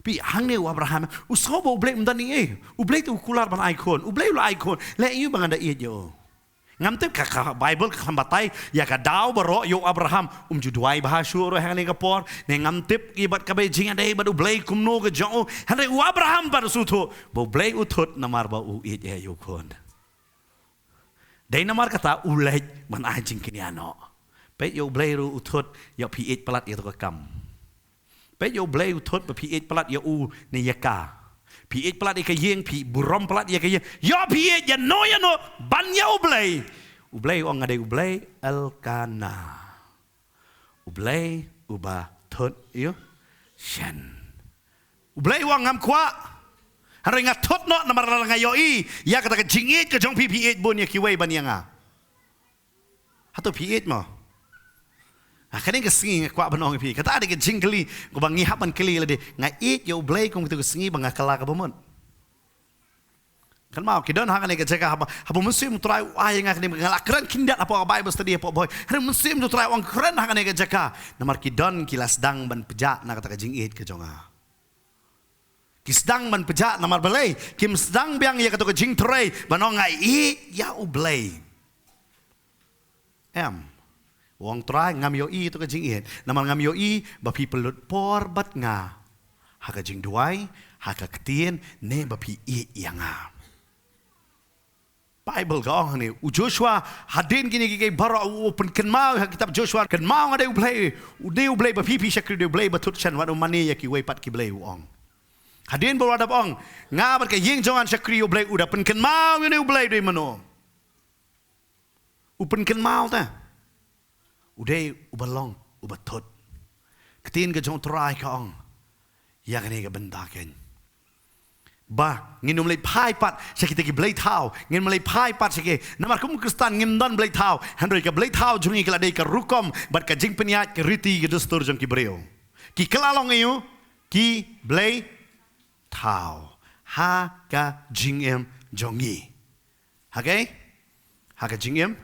Phi, hangne u Abraham, u sngew ba U Blei um don ei ei. U Blei te u kular ban ai khun, U Blei u la ai khun. Lei ïa u ba ngan da ïeit ïa u. Ngam tip, ka, ka Baibl kam batai ïa ka daw baroh ïa u Abraham, um ju duwai bha shuh ruh hangne ka por, ne ngam tip ïa bad kaba jingïadei bad U Blei kumno ka jong u, hynrei u Abraham pat u sngewthuh ba U Blei u thut namar ba u ïeit ïa u khun. Dei namar kata u leit ban ai jingkñia noh. Peit ïa U Blei ruh u thut ïa phi ïeit palat ïa to ka kam. Peit ïa U Blei u thut ba phi ïeit palat ïa u ne ïa ka. Phi ïeit palat ïa ka ïing, phi burom palat ïa ka ïing. Ïa phi ïeit ïa no ïa no ban ïa U Blei. U Blei u ong nga dei U Blei Elkana. U Blei uba thut ïa u shen. U Blei u ong ngam kwah. Hynrei nga thut noh namar lada nga ïohi ïa kata ka jingïeit ka jong phi, phi ïeit bun ïa kiwei ban ïa nga. Hato phi ïeit mo? Ha kane ka sngi nga kwah ban ong ïa phi, kata dei ka jingkylli kaba ngi hap ban kylli lade. Nga ïeit ïa U Blei kum kata ka sngi ba nga kylla kaba mut? Kynmaw, ki don ha kane ka jaka haba, haba Mynsiem U Trai u ai ïa nga kane, nga la kren khyndiat hapoh ka Bible study hapoh Bhoi. Hynrei Mynsiem U Trai u ong kren ha kane ka jaka. Namar ki don ki la sdang ban pjah na kata ka jingïeit ka jong nga. Ki sdang ban pjah namar balei? Kim sdang biang ïa kato ka jingtrei ban ong nga ïeit ïa U Blei. Em. U ong Trai ngam ïohi ïa kato ka jingïeit. Namar ngam ïohi ba phi pynlut por bad nga ha ka jingduwai, ha ka ktien, ne ba phi ïeit ïa nga. Bible ka ong hangne, u Joshua, hadien kine kiei kiei baroh u pynkynmaw ha kitab Joshua, kynmaw nga dei U Blei, u dei U Blei ba phi phi shakri, dei U Blei ba thut shen, wat u mane ïa kiwei pat ki blei, u ong. Hadien ba u la dep ong, nga bad ka ïing jong nga yn shakri ïa U Blei, u da pynkynmaw ïa une U Blei u dei mano. U pynkynmaw te. U dei uba long, uba thut. Ktien ka jong U Trai ka ong ïa kane ka bynta kein, ba ngin ym leit phai pat sha kita ki blei thaw, ngin ym leit phai pat sha ki, namar kum u Khristan ngim don blei thaw, hynrei ka blei thaw jong ngi ka la dei ka rukom bad ka jingpynïaid, ka riti ka dustur jong ki briew. Ki kylla long ïa u, ki blei thaw ha ka jingim jong ngi. Ha kaei? Ha ka jingim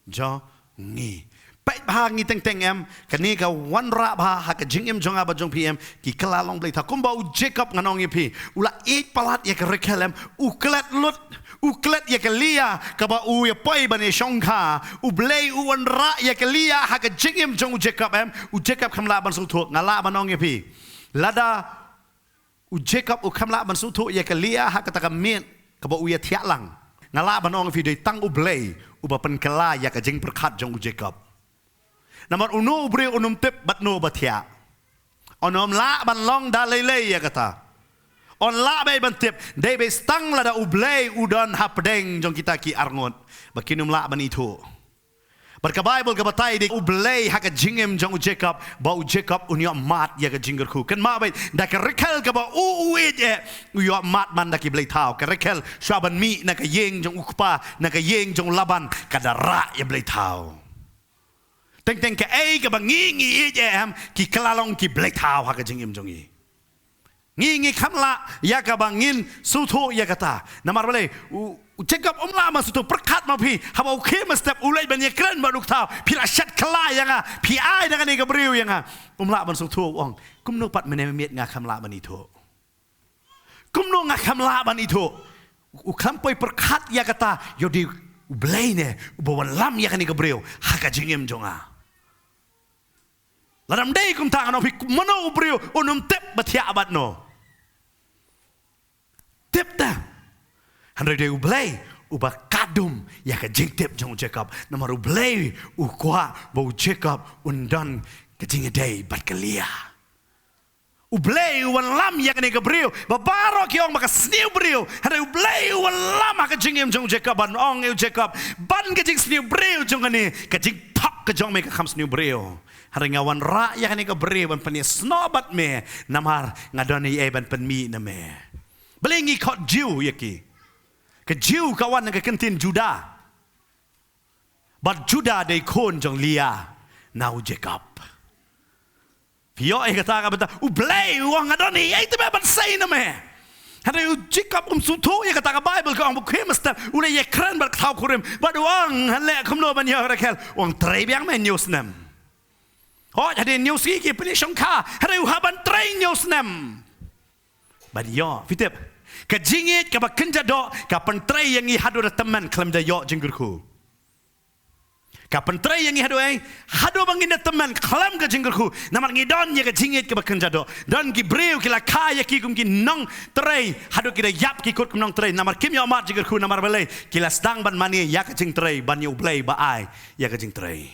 jong ngi. Peit bha ngi teng teng, em, kane ka wanrah bha ha ka jingim jong nga bad jong phi, em, ki kylla long blei thaw. Kumba u Jacob, ngan ong ïa phi, u la ïeit palat ïa ka Rakhel, em, u klet lut, u klet ïa ka Leah kaba u ïa poi ban ïa shongkha. U Blei u wanrah ïa ka Leah ha ka jingim jong u Jacob, em, u Jacob kam lah ban sngewthuh. Nga lah ban ong ïa phi, lada u Jacob u kam lah ban sngewthuh ïa ka Leah ha kata ka miet kaba u ïa thiah lang, nga lah ban ong ïa phi dei tang U Blei uba pynkylla ïa ka jingpyrkhat jong u Jacob. Namar uno u briew un ym tip bad no ba thiah. Un ym lah ban long da lei lei ïa kata. Un lah beit ban tip, dei beit tang lada U Blei u don hapdeng jong kita ki arngut ba kin ym lah ban ithuh. Bad ka Bible ka batai dei U Blei ha ka jingim jong u Jacob, ba u Jacob un ïoh mad ïa ka jingkyrkhu. Kynmaw beit, da ka Rakhel kaba u u ïeit eh, u ïoh mad man da ki blei thaw. Ka Rakhel shuwa ban mih na ka ïing jong u kpa, na ka ïing jong u Laban, ka da rah ïa blei thaw. Teng teng kaei kaba ngi ngi ïeit eh, em, ki kylla long ki blei thaw ha ka jingim jong ngi. Ngi ngi kam lah ïa kaba ngin sngewthuh ïa kata. Namar balei? U, u Jacob um lah ban sngewthuh, pyrkhat ma phi, haba u khie mynstep u leit ban ïakren bad u kpa, phi la shet kylla ïa nga, phi ai da kane ka briew ïa nga. Um lah ban sngewthuh, u ong, kumno pat mynne mynmiet nga kam lah ban ithuh? Kumno nga kam lah ban ithuh? U khlem poi pyrkhat ïa kata, ïoh dei U Blei ne uba wanlam ïa kane ka briew ha ka jingim jong nga. Lada ym dei kumta, ngan ong phi, mano u briew un ym tip ba thiah bad no? Tip te. Hynrei dei U Blei uba kadum ïa ka jingtip jong u Jacob. Namar U Blei u kwah ba u Jacob un don ka jingïadei bad ka Leah. U Blei u wanlam ïa kane ka briew ba baroh ki ong ba ka sniew briew. Hynrei U Blei u wanlam ha ka jingim jong u Jacob ban ong ïa u Jacob, ban ka jingsniew briew jong kane, ka jingthok ka jong me ka kham sniew briew. Hynrei nga wanrah ïa kane ka briew ban pynïasnoh bad me, namar nga don ei ei ban pynmih na me. Balei ngi khot Jiw ïa ki? Ka Jiw ka wan na ka kyntien Judah. Bad Judah dei khun jong Leah na u Jacob. Phi ïoh ïa kata ka bynta, U Blei u ong nga don ei ei te ban sei na me. Hynrei u Jacob um sngewthuh ïa kata, ka Bible ka ong ba u khie mynstep u leit ïakren bad ka thaw kurim bad u ong, hangne kumno ban ïoh Rakhel? U ong trei biang me hynñiew snem. Hooid, hadien hynñiew sngi ki pynïashongkha, hynrei u hap ban trei hynñiew snem. Ban ïoh, phi tip. Ka jingïeit kaba kynja doh ka pyntrei ïa ngi haduh da tymmen khlem da ïoh jingkyrkhu. Ka pyntrei ïa ngi haduh ei? Haduh ba ngin da tymmen khlem ka jingkyrkhu. Namar ngi don ïa ka jingïeit kaba kynja doh. Don ki briew ki la kha ïa ki kum ki nongtrei, haduh ki da ïap ki kut kum nongtrei. Namar kim ïoh mad jingkyrkhu, namar balei? Ki la sdang ban mane ïa ka jingtrei ban ïa U Blei ba ai ïa ka jingtrei.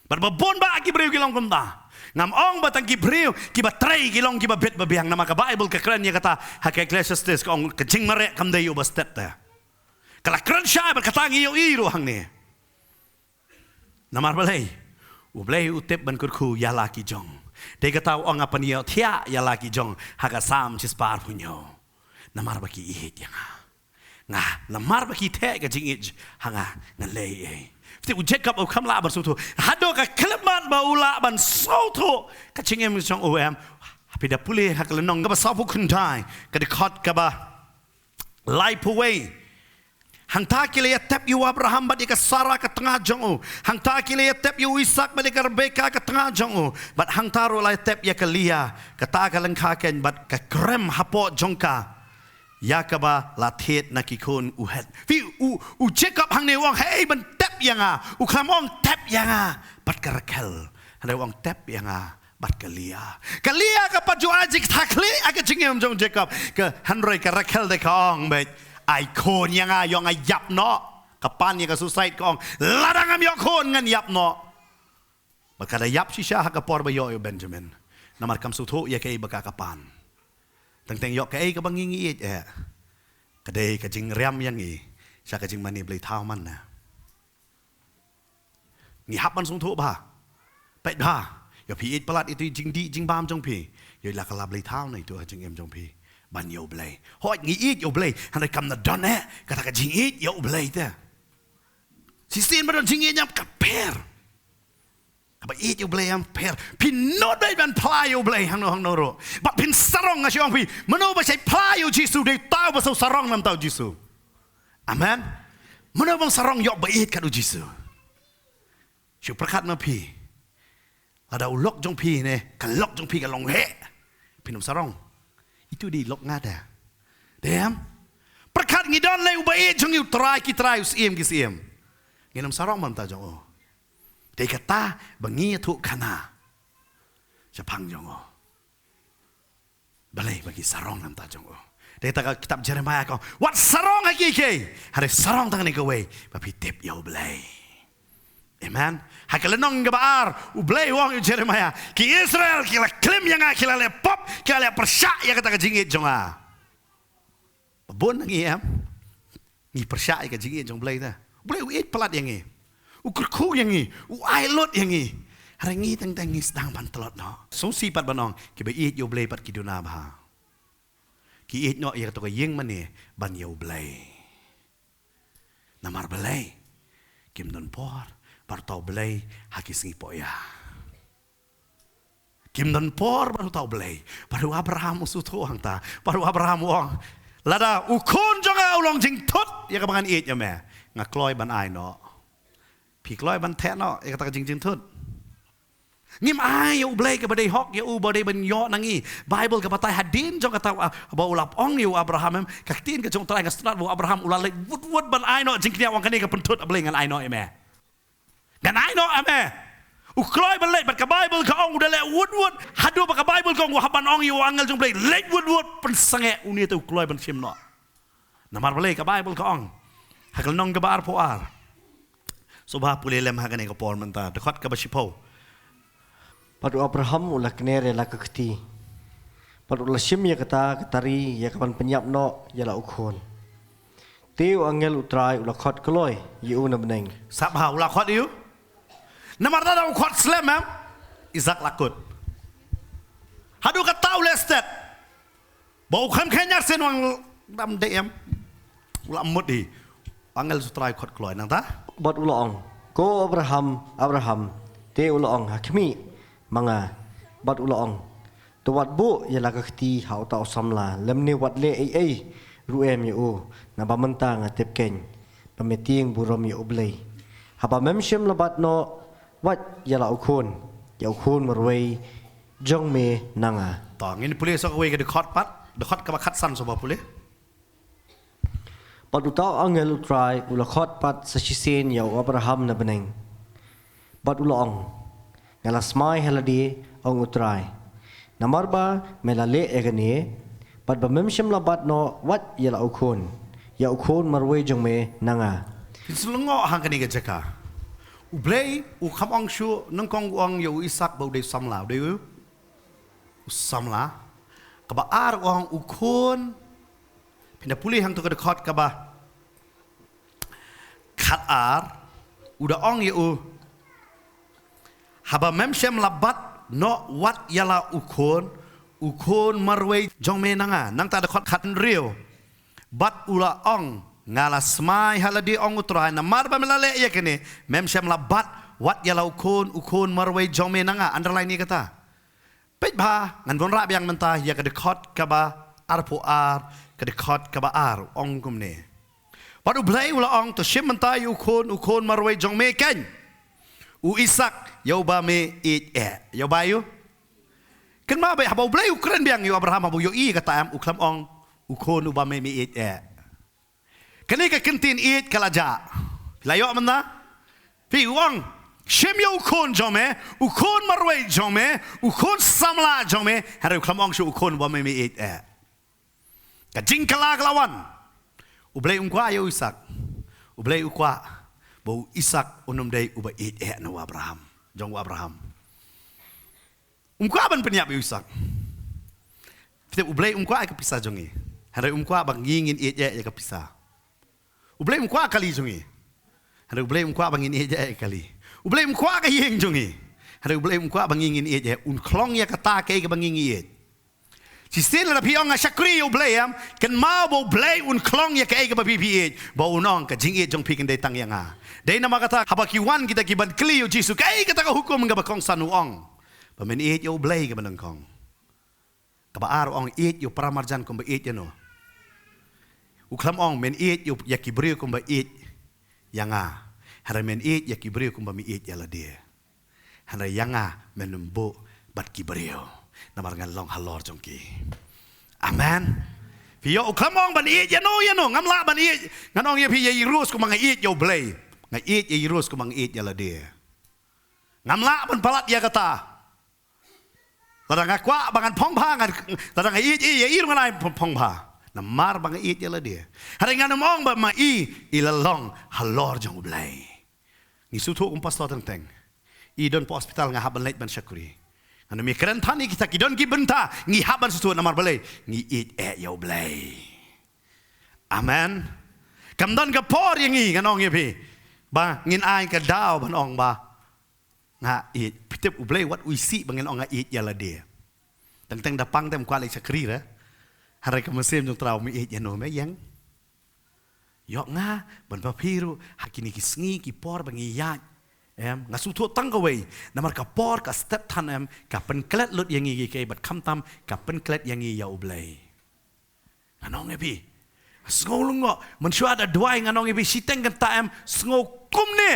Bad ba bun bah ki briew ki long kumta. Ngam ong ba tang ki briew kiba trei ki long kiba bit ba biang, namar ka Bible ka kren ïa kata ha ka Ecclesiastes, ka ong ka jingmareh kam dei ïa uba stet te. Ka la kren shai bad kata ngi ïohi ruh hangne. Namar balei? U Blei u tip ban kyrkhu ïa la ki jong. Dei kata u ong nga pynïohthiah ïa la ki jong ha ka Salm shispah arphew hynñiew. Namar ba ki ïeit ïa nga. Nga, namar ba ki theh ka jingïeit ha nga, ngan leh ei. Te u Jakob u kham lah ban sngewthuh. Haduh ka khyllipmat ba u lah ban sngewthuh ka jingim jong u em. Phi da pule ha ka lynnong kaba sawphew khyndai, ka dkhot kaba laiphew wei. Hangta ki la ïatep ïa u Abraham bad ïa ka Sara ka tnga jong u. Hangta ki la ïatep ïa u Isak bad ïa ka Rebeka ka tnga jong u. Bad hangta ruh la ïatep ïa ka Lia, kata ka lyngkha keiñ bad ka krem hapoh jong ka, ïa kaba la thied na ki khun u Het. Phi, u, u Jakob hangne u ong, hei, ban tep ïa nga. U kham ong tep ïa nga bad ka Rakhel. Hynrei u ong tep ïa nga bad ka Lia. Ka Lia ka pat ju ai jingthakhlieh ha ka jingim jong Jakob. Ka, hynrei ka Rakhel de ka ong beit, ai khun ïa nga, ïoh nga ïap noh. Ka pan ïa ka suicide, ka ong, lada ngam ïoh khun ngan ïap noh. Ba ka da ïap shisha ha ka por ba ïoh ïa u Benjamin. Namar kam sngewthuh ïa kaei ba ka, ka pan. Teng teng ïoh kaei kaba ngi ngi ïeit eh. Ka dei ka jingriam ïa ngi sha ka jingmane blei thaw man na. Ngi hap ban sngewthuh bha. Peit bha. Ïoh phi ïeit palat ïa itu i jingdih jingbam jong phi. Ïoh i la ka la blei thaw na itu ha jingim jong phi. Ban ïa u Blei. Hooid ngi ïeit ïa u Blei. Hynrei kam na don eh kata ka jingïeit ïa u Blei te. Shisien ba don jingïeit ñiam ka pher. Kaba ïeit ïa u Blei em pher. Phin nud beit ban phla ïa u Blei hangno hangno ruh. Bad phin sarong, nga shu ong phi, mano ba shait phla ïa u Jisu dei uta uba shu sarong na bynta u Jisu. Amen. Mano bym sarong ïa uba ïeit kat u Jisu. Shu pyrkhat ma phi. Lada u lok jong phi ne ka lok jong phi ka long heh, phin ym sarong. Itu dei lok nga te. Dei em? Pyrkhat ngi don lei uba ïeit jong ngi, u Trai ki trai, u Syiem ki syiem. Ngin ym sarong na bynta jong u. Dei kata ba ngi ïathuh khana shaphang jong u. Balei ba ngi sarong na bynta jong u? Dei kata ka kitab Jeremiah ka ong, wat sarong ha kiei kiei, hynrei sarong tang ha kane kawei, ba phi tip ïa u Blei. Amen. Ha ka lynnong kaba ar, u Blei u ong ïa u Jeremiah, ki Israel ki la klim ïa nga, ki la leh pop, ki la leh pyrshah ïa kata ka jingïeit jong nga. Ba bun na ngi em, ngi pyrshah ïa ka jingïeit jong u Blei te. U Blei u ïeit palat ïa ngi. U kyrkhu ïa ngi, u ai lut ïa ngi. Hynrei ngi teng teng ngi sdang ban tlot noh. Sngewsih pat ban ong, kiba ïeit ïa u Blei pat ki duna bha. Ki ïeit noh ïa kato ka ïing mane ban ïa u Blei. Namar balei? Kim don por bad uta u Blei ha ki sngi pohïa. Kim don por bad uta u Blei. Bad u Abraham u sngewthuh hangta. Bad u Abraham u ong, lada u khun jong nga u long jingthut ïa kaba ngan ïeit ïa me, nga kloi ban ai noh. Phi kloi ban theh noh ïa kata ka jingjingthut? Ngim ai ïa u Blei kaba dei hok ïa u, ba dei ban ïoh na ngi. Baibl ka batai hadien jong kata, ah, ba u la ong ïa u Abraham em, ka ktien ka jong u Trai ka sngewthuh ba u Abraham u la leit wut wut ban ai noh jingkñia, u ong kane ka pynthut, a Blei, ngan ai noh ïa me. Ngan ai noh ïa me. U kloi ban leit, bad ka Baibl ka ong u da leit wut wut. Haduh ba ka Baibl ka ong u hap ban ong ïa u angel jong u Blei, leit wut wut, pynsangeh, une te u kloi ban shim noh. Namar balei? Ka Baibl ka ong ha ka lynnong kaba arphew ar. Sngewbha pule lem ha kane ka por mynta, dkhot kaba shiphew. Bad u Abraham u la kner ïa la ka kti, bad u la shim ïa kata ka tari ïa kaban pynïap noh ïa la u khun. Te u angel u Trai u la khot kloi ïa u na bneng. Sngewbha, u la khot ïa u. Namar lada u khot slem em, Isak la kut. Haduh katta u leh stet. Ba u kham kheiñ arsien, u ong dam dei em. U la mut hi. Angel u Trai khot kloi nangta. Bad u la ong, ko Abraham, Abraham. Te u la ong, ha khmih, ma nga. Bad u la ong, to wat buh ïa la ka kti ha uta u samla, lymne wat leh ei ei ruh em ïa u, naba mynta nga tip keiñ ba me tieng burom ïa u Blei. Haba mem shym la bat noh, wait ïa la u khun, ïa u khun marwei jong me na nga. To ngin pule sa kawei ka dkhot pat, dkhot kaba khatsan, sngewbha pule. Bad uta u angel u Trai u la khot pat sa shisien ïa u Abraham na bneng. Bad u la ong, nga la smai ha lade, ong u Trai, namar ba me la leh ïa kane, bad ba mem shym la bat noh, wait ïa la u khun, ïa u khun marwei jong me na nga. Phin sa lyngngoh ha kane ka jaka. U Blei u kham ong shuh, nyngkong u ong ïa u Isak ba u dei u samla, u dei u u samla. Kaba ar u ong u khun. Phin da pule hangto ka dkhot kaba khatar, u da ong ïa u, Haba mem shym la bat noh wat ïa la u khun, u khun marwei jong me na nga. Nangta dkhot khathynriew. Bad u la ong, nga la smai ha lade, ong U Trai, namar ba me la leh ïa kane, mem shym la bat wat ïa la u khun, u khun marwei jong me na nga. Underline ïa kata. Peit bha, ngan wanrah biang mynta ïa ka dkhot kaba arphew ar, ka dkhot kaba ar, ong kumne. Bad U Blei u la ong, to shim mynta ïa u khun, u khun marwei jong me keiñ, u Isaak, ïa uba me ïeit eh. Ïa uba ïa u. Kynmaw bha, haba U Blei u kren biang ïa u Abraham, haba u ïohi kata em, u khlem ong, u khun uba me me ïeit eh. Kane ka kyntien ïeit ka la jah. Phi la ïoh mynta? Phi, u ong, shim ïa u khun jong me, u khun marwei jong me, u khun samla jong me, hynrei u khlem ong shuh u khun uba me me ïeit eh. Ka jingkylla ka la wan. U Blei um kwah ïa u Isaak. U Blei u kwah ba u Isaak un ym dei uba ïeit eh na u Abraham, jong u Abraham. Um kwah ban pynïap ïa u Isaak. Phi tip, U Blei um kwah ïa ka pisa jong ngi. Hynrei um kwah ba ngi ngin ïeit eh ïa ka pisa. U Blei um kwah kali jong ngi. Hynrei U Blei um kwah ba ngin ïeit eh ïa kali. U Blei um kwah ka ïing jong ngi. Hynrei U Blei um kwah ba ngi ngin ïeit eh. Un khlong ïa kata kaei kaba ngi ngi ïeit. Shisien lada phi ong nga shakri ïa U Blei em, kynmaw ba U Blei un khlong ïa kaei kaba phi phi ïeit. Ba un ong ka jingïeit jong phi kan dei tang ïa nga. Dei namar kata haba ki wan kita ki ban kylli ïa U Jisu, kaei kata ka hukum kaba kongsan, u ong, ba men ïeit ïa U Blei kaba nyngkong. Kaba ar u ong ïeit ïa u paramarjan kumba ïeit ïano. U khlem ong men ïeit ïa u, ïa ki briew kumba ïeit ïa nga. Hynrei men ïeit ïa ki briew kumba me ïeit ïa lade. Hynrei ïa nga men ym buh bad ki briew, namar ngan long halor jong ki. Amen. Phi ïoh, u khlem ong ban ïeit ïano ïano, ngam lah ban ïeit, ngan ong ïa phi, ïa Jairus kumba nga ïeit ïa U Blei. Nga ïeit ïa Jairus kumba nga ïeit ïa lade. Ngam lah ban palat ïa kata. Lada nga kwah ba ngan phong bha, ngan, lada nga ïeit ïa i ruh ngan ai phong, phong bha. Namar ba nga ïeit ïa lade. Hynrei ngan ym ong ba ma i i la long halor jong U Blei. Ngi sngewthuh kum pastor teng teng. I don pa hospital nga hap ban leit ban shakri. Ngan ym ïakren than ïa kita, ki don ki bynta ngi hap ban sngewthuh namar balei, ngi ïeit eh ïa U Blei. Amen. Kam don ka por ïa ngi, ngan ong ïa phi, ba ngin ai ka daw ban ong ba nga ïeit. Phi tip, U Blei wat u isih ba ngin ong nga ïeit ïa lade. Teng teng da pang te ym kwah leit shakri re. Hynrei ka mynsiem jong U Trai u ong me ïeit ïano, me ïeng. Ïoh nga ban pynpaw ruh ha kine ki sngi ki por ba ngi ïaid. Em, nga sngewthuh tang kawei, namar ka por ka step than em, ka pynklet lut ïa ngi kiei kiei bad khamtam ka pynklet ïa ngi ïa U Blei. Ngan ong ïa phi, sngew lyngngoh. Mynshuwa da duwai, ngan ong ïa phi, shiteng kynta em sngew kumne.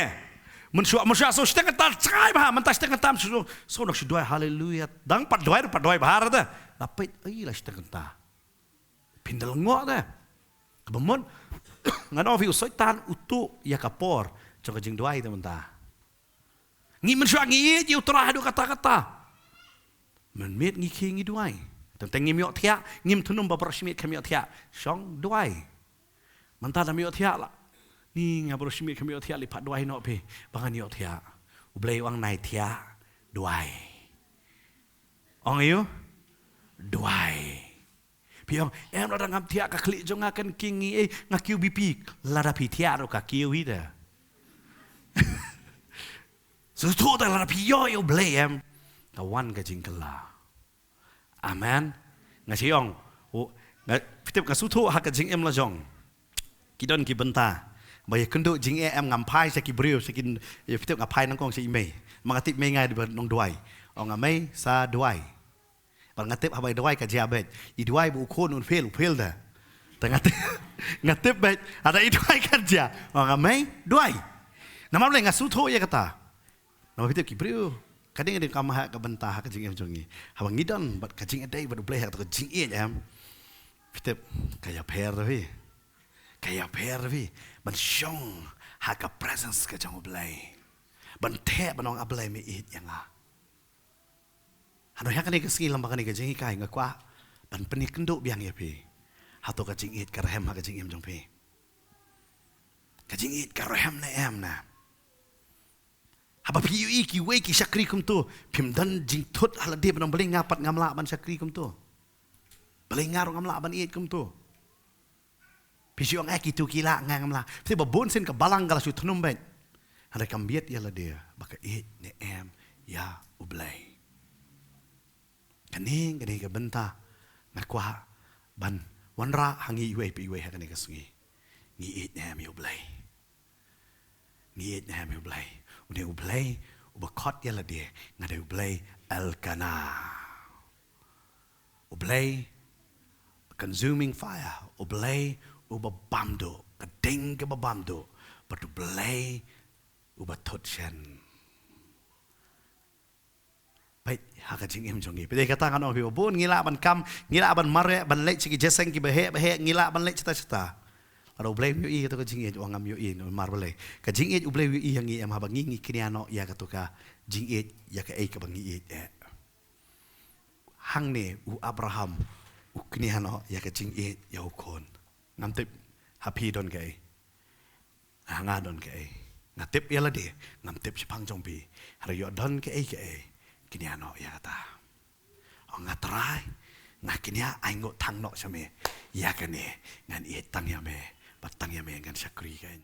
Mynshuwa, mynshuwa sngew shiteng kynta jngai bha, mynta shiteng kynta em sngew, sngew noh shu duwai, haleluya. Dang pat duwai, pat duwai bha re te. La peit, ai, la shiteng kynta. Phin da lyngngoh te. Kaba mut, ngan ong ïa phi, u Soitan u tuh ïa ka por jong ka jingduwai te mynta. Ngi mynshuwa ngi ïeit ïa U Trai haduh katta katta. Mynmiet ngi khie ngi duwai. Teng teng ngim ïoh thiah, ngim thnum ba baroh shi miet kham ïoh thiah. Shong duwai. Mynta da me ïoh thiah la. Ni nga baroh shi miet kham ïoh thiah, leit phah duwai noh phi ba ngan ïoh thiah. U Blei u ong nai thiah, duwai. Ong ïa u, duwai. Phi ong, em, lada ngam thiah ka khlieh jong nga kan king, eh, nga kiew B P. Lada phi thiah ruh ka kiew hi te. Sngewthuh te, lada phi ïoh ïa U Blei em, ka wan ka jingkylla. Amen. Nga shu ong, u, nga, phi tip, nga sngewthuh ha ka jingim la jong. Ki don ki bynta ba ïakynduh jingeh em, ngam phai sha ki briew, sha ki, ïa, phi tip, nga phai nyngkong sha i mei. Ma nga tip mei nga dei ba nongduwai. Ong nga, mei, sa duwai. Bad nga tip haba i duwai ka jia beit. I duwai ba u khun un fail, u fail da. Te nga tip, nga tip beit, haba i duwai ka jia. Ong nga, mei, duwai. Namar balei? Nga sngewthuh ïa kata. Namar phi tip, ki briew, ka dei, ka dei ka ma ha ka bynta ha ka jingim jong ngi. Haba ngi don bad ka jingïadei bad U Blei ha kata ka jingïeit em, phi tip, ka ïapher da phi. Ka ïapher da phi ban shong ha ka presence ka jong U Blei. Ban theh, ban ong, A Blei, me ïeit ïa nga. Hynrei ha kane ka sngi, lem bad kane ka jinghikai, nga kwah ban pynïakynduh biang ïa phi. Hato ka jingïeit ka rhem ha ka jingim jong phi? Ka jingïeit ka rhem ne em ne? Haba phi ïohi kiwei ki shakri kumto, phim don jingthut ha lade ban ong, balei nga pat ngam lah ban shakri kumto? Balei nga ruh ngam lah ban ïeit kumto? Phi shu ong, eh, kito ki lah, nga ngam lah. Phi tip, ba bun sien ka balang ka la shu thnum beit. Hynrei kam bit ïa lade ba ka ïeit ne em ïa U Blei. Kane, kane ka bynta nga kwah ban wanrah ha ngi iwei pa iwei ha kane ka sngi. Ngi ïeit ne em ïa U Blei? Ngi ïeit ne em ïa U Blei? Une U Blei uba khot ïa lade, nga dei U Blei Elkanah. U Blei consuming fire, U Blei uba bam duh, ka ding kaba bam duh, bad U Blei uba thut shen. Peit ha ka jingim jong ngi. Peit, kata ngan ong ïa phi, bun ngi lah ban kam, ngi lah ban mareh, ban leit sha ki jingïaseng kiba heh ba heh, ngi lah ban leit shata shata. Lada U Blei um ïohi ïa kato ka jingïeit, u ong ngam ïohi, namar balei? Ka jingïeit U Blei u ïohi ïa ngi em, haba ngi, ngi kñia noh ïa kato ka jingïeit ïa kaei kaba ngi ïeit eh. Hangne u Abraham u kñia noh ïa ka jingïeit ïa u khun. Ngam tip ha phi don kaei, ha nga don kaei. Nga tip ïa lade, ngam tip shaphang jong phi. Hynrei ïoh don kaei kaei, kñia noh ïa kata. Ong, nga Trai, nga kñia, ai nguh thang noh sha me ïa kane. Ngan ïeit tang ïa me, bad tang ïa me ngan shakri kein.